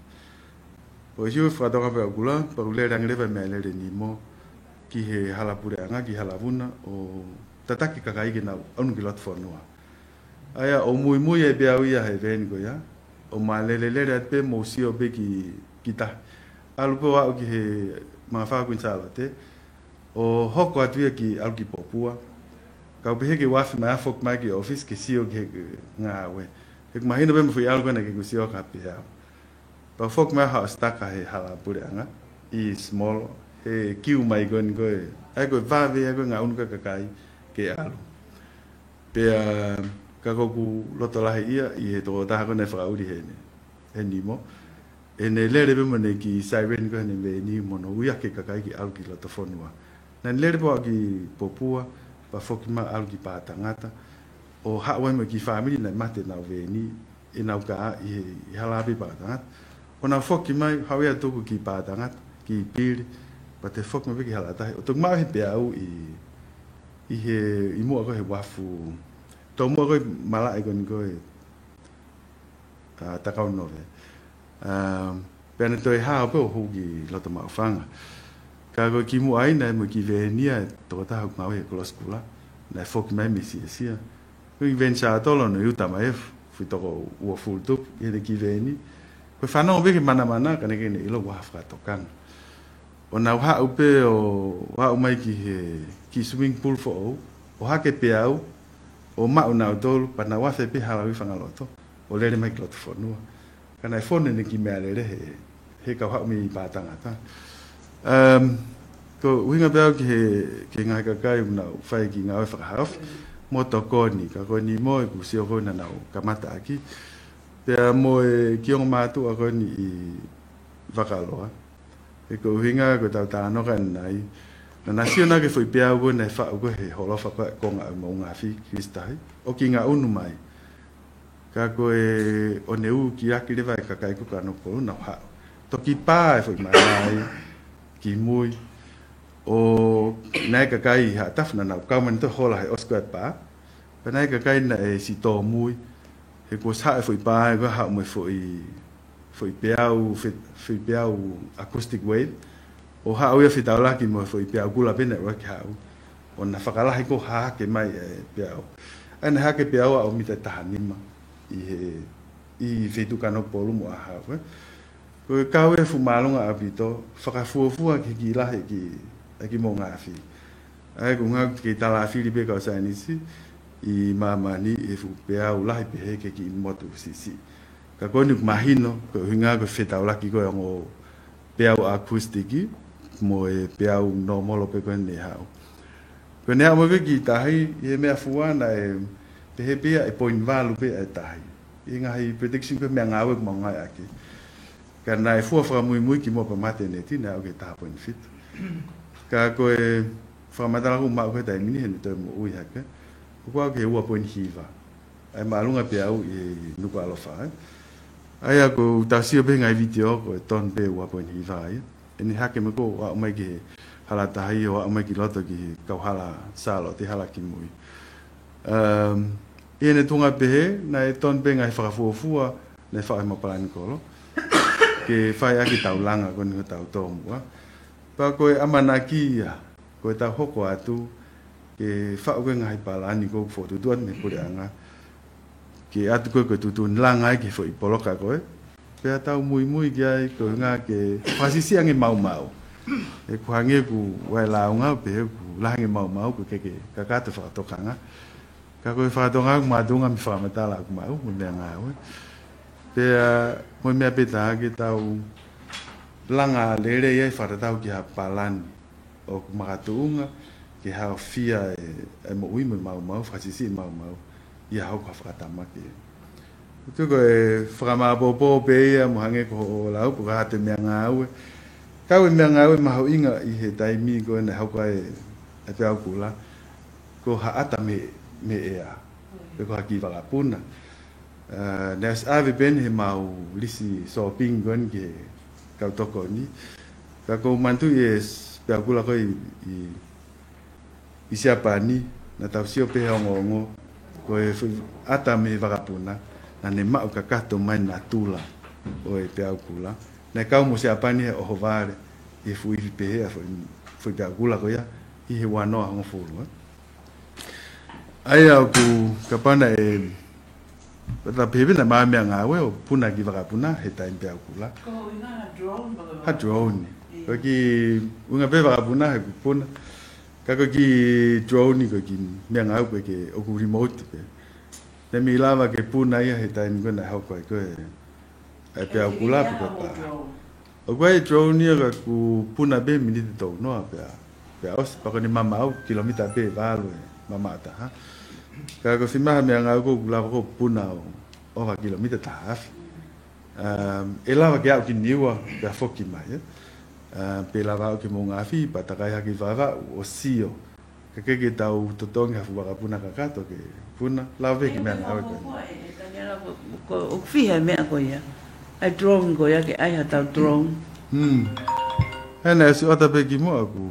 ʻO ʻisiū fakatokanga peau kula, pea ʻoku lele ange leva e meʻalele NEMO ki he hala puleʻanga, ki hala vuna, ʻo tataki kakai ke nau ʻunu ki loto fonua. ʻA ia, ʻo muimui e peau ia he veeni ko ia, ʻo mālelelele atu pē mo sio pē ki, ki tahi. ʻAlu pē ʻo aʻu ki he Mangafā Kuini Sālote, ʻo hoko atu ia ki, ʻalu ki Popua. Kau pehē ke u afe mai ʻo foki mai ki ʻōfisi ke sio ki he ngāue. He ʻoku mahino pē mo e foʻi ʻalu ko ē naʻe ʻikai ke u sio ki ha peau. Pea u foki mai ʻo haʻu ʻo sitaka he hala puleʻanga ʻi Small, he kiu mai ko eni ko ē. ʻA ia ko e vave ia ko ē ngaʻunu ʻa e kakai ke ʻalu. Pea ka ʻoku ou loto lahi ia ʻi he tokotaha ko ē naʻe fakaʻuli he, he NEMO. ʻEne lele pē mo ʻene kiʻi siren ko ē heʻene veeni mo hono ui hake e kakai ke ʻalu ki loto fonua. Naʻa ne lele pē ʻo aʻu ki Popua, pea foki mai ʻo ʻalu ki Pātangata. ʻO haʻu ai mo e kiʻi fāmili naʻe mate ʻenau veeni, ʻenau kā ʻi he, ʻi he hala ʻapi Pātangata. ʻO nau foki mai, haʻu ia ʻo tuku ki Pātangata, ki Pili, pea toe foki mai pē ki Halatahi. ʻO toki maʻu he peau ʻi, ʻi he, ʻi muʻa ko ē he uafu, tomuʻa ko ē malaʻe ko eni ko ē, ʻa, Takaunove. ʻA, pea ne toe hao pē ʻo hū ki loto Maʻufanga. Ka ko e kimuʻa ai naʻe mo e kiʻi veeni ia ʻa e tokotaha ʻoku ngāue he Kolosi Kula. Naʻe foki mai mei Siasia. Ko e veeni sātolo naʻe uta mai ʻe fuʻu toko uofulu tupu, ʻi heʻene kiʻi veeni. Ko e fanongo pē ki he manamana, ka naʻe ʻikai ke ne ʻilo ʻoku ʻi ai ha fakatokanga. ʻO nau haʻu pē ʻo aʻu mai ki he, kiʻi swimming pool foʻou, ʻo hake peau, ʻo maʻu nautolu, pea nau afe pē hala ui Fangaloto, ʻo lele mai ki loto fonua. Ka naʻe fonu ʻene kiʻi meʻalele he, he kau haʻu mei Pātangata. Um, ko e ʻuhinga pē au ki he, ki he ngaahi kakai ʻoku nau fai e kiʻi ngāue fakahaofi, mo tokoni, ka ko e NEMO ʻoku ou sio ko ē naʻa nau kamata ʻaki. Pea mo e kiʻi ongo mātuʻa ko eni ʻi Vakaloa. He ko e ʻuhinga ko ʻetau talanoa ko ē ʻanenai. Naʻa na sio nautolu ki he foʻi peau ko ē naʻe faʻu ko ē he holofa ko ē konga ʻo e moʻunga afi Kilisitahi. ʻO kiʻi ngaʻunu mai. Ka ko e ʻo ne ū ki ʻaki leva e kakai ko ē Kanokupolu nau haʻu. Toki pā e foʻi manaia, kimui. ʻO naʻe ʻi ai e kakai ʻi Haʻatafu naʻa nau kau mai ʻo toe hola he ʻosi ko ē e pā. Pea naʻe ʻi ai e kakai naʻe siʻi tōmui. He kuo ʻosi haʻu e foʻi pā ia ko ē haʻu mo e foʻi, foʻi peau, fe-, foʻi peau acoustic wave. ʻO haʻu ia ʻo fetaulaki mo e foʻi peau kula pē naʻe ʻuluaki haʻu. ʻO na fakalahi ko ē hahake mai e peau. ʻA ia naʻe hahake e peau ʻo mita ʻe taha nima ʻi he, ʻi he feituʻu Kanokupolu mo ʻAhau, ē. Ko e kau ē fuʻu māʻolunga ʻaupito, fakafuofua ki he kiʻi lahi e kiʻi, e kiʻi moʻunga afi. ʻA ia ko e ʻuhinga ʻoku kei talafili pē kau saienisi ʻi māmani e fuʻu peau lahi pehē ki he kiʻi motu siʻisiʻi. Ka ko eni ʻoku mahino, ko e ʻuhinga ko e fetaulaki ko ē ongo peau acoustic mo e peau nōmolo pē ko ē naʻe haʻu. Ko ʻene aʻu mai ko ē ki tahi, ʻi he meʻafua naʻe pehē pē ia ʻe poini valu pē ʻa e tahi. ʻI he ngaahi prediction ko ē meʻangāue ʻoku mau ngāueʻaki. Ka naʻe fua fakamuimui kimuʻa pea mate e neti, naʻe aʻu ki he taha poini fitu. Ka ko e fakamatala ʻoku maʻu ko ē he taimi ni heʻene toe moʻui hake, ʻoku aʻu ki he ua poini hiva. ʻA e māʻolunga peau ʻi Nukuʻalofa, ē. ʻA ia ʻoku tau sio pē he ngaahi vitiō ko e tonu pē ua poini hiva ia. ʻEne hahake mai ko ē ʻo aʻu mai ki he Halatahi ʻo aʻu mai ki loto ki he kauhala Sālote, hala kimui. Um, ʻi heʻene tuʻunga pehē, naʻe tonu pē ngaahi fakafuofua naʻe faʻu ʻe he mau palani kolo ke fai ʻaki e taulanga ko eni hotau tōmuʻa. Pea ko e ʻamanaki ia, ko ʻetau hoko atu ke faʻu ko ē ngaahi palani ko ē ʻoku fokotuʻutuʻu atu mei he puleʻanga, ke ʻatu ko ē ko e tuʻutuʻuni langa ai ki he foʻi poloka ko ē. Pea tau muimui ki ai ko e ʻuhinga ke fakasiʻisiʻi ange maumau. He ʻoku hangē ʻoku ʻi ai e lāunga ʻo pehē ʻoku lahi ange maumau, ʻoku ʻikai ke kakato e fakatokanga. Ka ko e fakatokanga ʻoku makatuʻunga mei he fakamatala ʻoku maʻu, mo e meʻangāue. Pea, mo e meʻa pē taha ke tau langa lelei ai fakatatau ki ha palani ʻoku makatuʻunga ke haofia e, e moʻui mo e maumau, fakasiʻisiʻi maumau, ʻi ha hoko ha fakatamaki. ʻOku ou tui ko e fakamāopoopo pē ia mo hangē ko hoʻo lau, pe ko e hā e meʻangāue. Ka ko e meʻangāue mahuʻinga ʻi he taimi ko ē naʻe hoko ai e, e peau kula, ko ha ʻata mei, mei he ʻea. Pe ko ha kiʻi vakapuna. Ā, naʻe ʻosi ʻave pē eni heʻemau lisi shopping ko eni ki he kau tokoni. Ka ʻoku ou manatuʻi e s-, peau kula ko ē ʻi, ʻi, ʻi Siapani, naʻa tau sio pē he ongoongo, ko e fuʻu ʻata mei he vakapuna, naʻa ne maʻu kakato mai e natula ʻo e peau kula. Naʻe kau mo Siapani he ʻohovale, ʻi he fuʻu ivi pehē ʻa e foʻi, foʻi peau kula ko ia, ʻi he ua noa hongofulu, ē. ʻA ia ʻoku kapau naʻe, ta pehē pē naʻe maʻu e meʻangāue ʻo puna e kiʻi vakapuna he taimi peau kula. Ko e ʻuhinga ha drone, ha drone. Ko e kiʻi ʻuhinga pē vakapuna he kuo puna. Ka ko e kiʻi drone ko e kiʻi meʻangāue ko ē ke ʻoku remote pē. Naʻe mei lava ke puna ia he taimi ko ē naʻe hoko ai ko ē e peau kula pe ko e pā. ʻOku ʻi ai e drone ia ka ʻoku puna pē miniti tolu noa pea, pea ʻosi, pea ko ʻene mamaʻo kilomita pē valu e mamaʻo taha. Ka ko e fiemaʻu meʻangāue ʻoku lava ʻo puna ʻo, ʻo ʻova kilomita taha afe. Um, ʻe lava ke aʻu ki Niua pea foki mai, ē. Um, pe lava aʻu ki Moʻungaafi, pea takai hake ʻi Vavaʻu ʻo sio. Ka ʻikai ke tau totongi ha fuʻu vakapuna kakato ke puna, lava pē kiʻi meʻangāue ko ē. Ko, ko, ʻoku fiha e meʻa ko ia. ʻAi drone ko ia ke ʻai ha tau drone. Hmm. He naʻe ʻosi ʻota pē kimuʻa ʻoku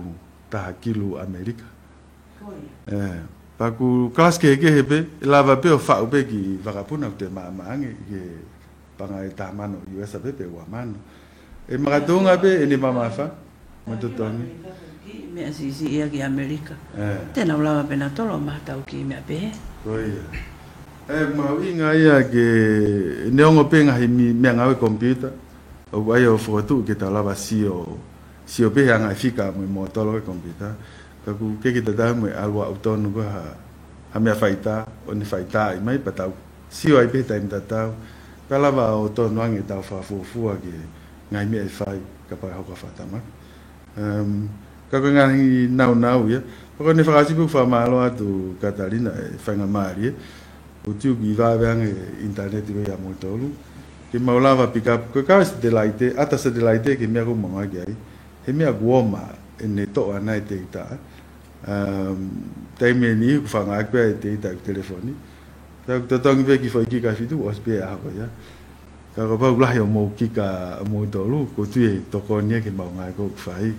taha kilu ʻAmelika. Ko ia. Ē, pea ʻoku kalasi kehekehe pē, ʻe lava pē ʻo faʻu pē kiʻi vakapuna ʻoku toe maʻamaʻa ange, ke paʻanga ʻe taha mano U S pē pe ua mano. ʻE makatuʻunga pē ʻene mamafa mo e totongi. Meʻa siʻisiʻi ia ki ʻAmelika. Ē. Te nau lava pē ʻe nautolu ʻo maʻu ha tau kiʻi meʻa pehē. Ko ia. ʻE mahuʻinga ia ke neongo pē ngaahi mi-, meʻangāue computer, ʻoku ʻi ai ʻo fokotuʻu ke tau lava sio, sio pē he anga e fika mo e mōtolo e computer. Ka ʻoku ʻikai ke tatau mo e ʻalu ʻo aʻu tonu ko ē ha, ha meʻa faitā, ʻo ne faitaaʻi mai pea tau sio ai pē he taimi tatau, pea lava ʻo tonu ange ʻetau fakafuofua ki he ngaahi meʻa ʻe fai kapau ʻe hoko ha fakatamaki. Um, ka ko e ngaahi naunau ia. Pea ko ʻene fakaʻosi pē ʻoku fakamālō atu Katalina e faingamālie. ʻOku ou tui ʻoku ʻi vave ange e internet ko ia ʻa moutolu. Ke mau lava pick up, ko e kau satellite, ʻata satellite ki he meʻa ʻoku mau ngāueʻaki ai. He meʻa ʻoku ʻomai ʻene toʻo ʻana e data. Um, taimi ʻe niʻihi ʻoku fakaʻaongaʻi pē ʻe he data ʻeku telefoni. Pea ʻoku totongi pē kiʻi foʻi kika ʻe fitu, ʻosi pē ʻaho ko ia. Ka kapau ʻoku lahi hoʻomou kika ʻa moutolu, ʻoku ou tui ʻe tokoni ia ki he maʻu ngāue ʻoku fai.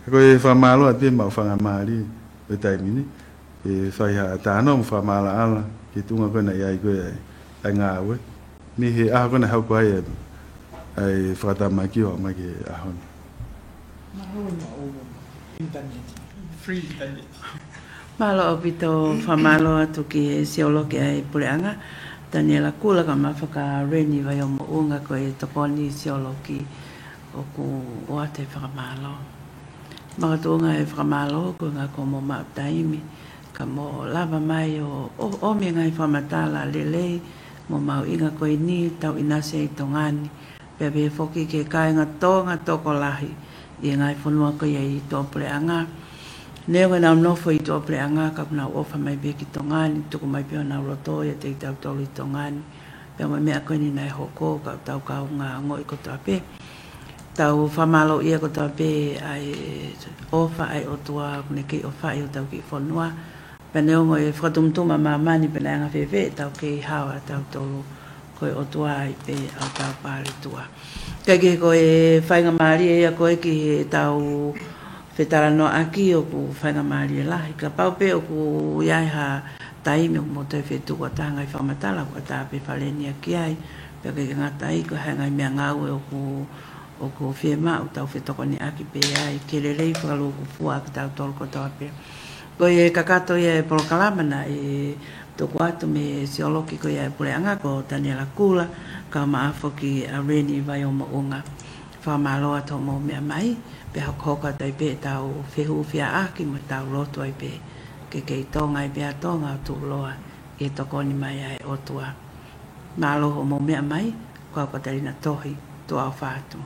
Ka ko e fakamālō atu pē maʻu faingamālie ʻo e taimi ni. ʻE fai ha talanoa mo fakamaʻalaʻala ki he tuʻunga ko ē naʻe ʻi ai ko ē ʻa e ngāue. Mei he ʻaho ko ē naʻe hoko ai e, ʻa e fakatamaki ʻo aʻu mai ki he ʻaho ni. Mahalo mo e internet. Free internet. Mālō ʻaupito, fakamālō atu ki he sioloki ʻa e puleʻanga, Taniela Kula, kae ʻumaʻā Leni Vaiomoʻunga ko e tokoni sioloki ʻoku ʻoatu e fakamālō. Makatuʻunga e fakamālō, ko e ʻuhinga ko hoʻomou maʻu taimi, ka mou lava mai ʻo, ʻo, ʻomi e ngaahi fakamatala lelei mo mahuʻinga ko eni ʻoku tau ʻinasi ai ʻi Tonga ni. Pea pehē foki ki he kāinga Tonga tokolahi ʻi he ngaahi fonua ko ia ʻi tuʻapuleʻanga. Neongo ʻenau nofo ʻi tuʻapuleʻanga ka ʻoku nau ʻofa mai pē ki Tonga ni, tuku mai pē honau loto ʻiate kitautolu ʻi Tonga ni. Pea mo e meʻa ko eni naʻe hoko, ka tau kaungā ongoʻi kotoa pē. Tau fakamālōʻia kotoa pē ʻa e ʻofa ʻa e ʻOtua, ʻoku ne kei ʻofaʻi hotau kiʻi fonua. Pea neongo e fakatumatuma ʻa māmani pe naʻe anga fēfē, tau kei hao ʻa tautolu, ko e ʻOtua ai pē ʻa hotau paletua. Kae kehe ko e faingamālie ia ko ē ki heʻetau fetalanoaʻaki ʻoku faingamālie lahi. Kapau pē ʻoku ʻi ai ha taimi ʻoku mou toe fetuku atu ha ngaahi fakamatala, ʻoku ʻatā pē Falenia ki ai, pea ʻikai ke ngata ai ko e ngaahi meʻangāue ʻoku, ʻoku fiemaʻu tau fetokoniʻaki pē ai, ke lelei fakalūkufua ʻaki tautolu kotoa pē. Ko e kakato ia e polokalama naʻe tuku atu mei he sioloki ko ia e puleʻanga ko Taniela Kula, kae ʻumaʻā foki ʻa Leni Vaiomoʻunga. Fakamālō atu hoʻomou meʻa mai, pea hokohoko atu ai pē ʻetau fehufiaʻaki mo ʻetau lotu ai pē. Ke kei Tonga ai pē ʻa Tonga ʻo tuʻuloa ʻi he tokoni mai ʻa e ʻOtua. Mālō hoʻomou meʻa mai, ko au ko Talina Tohi, tuʻa ʻofa atu.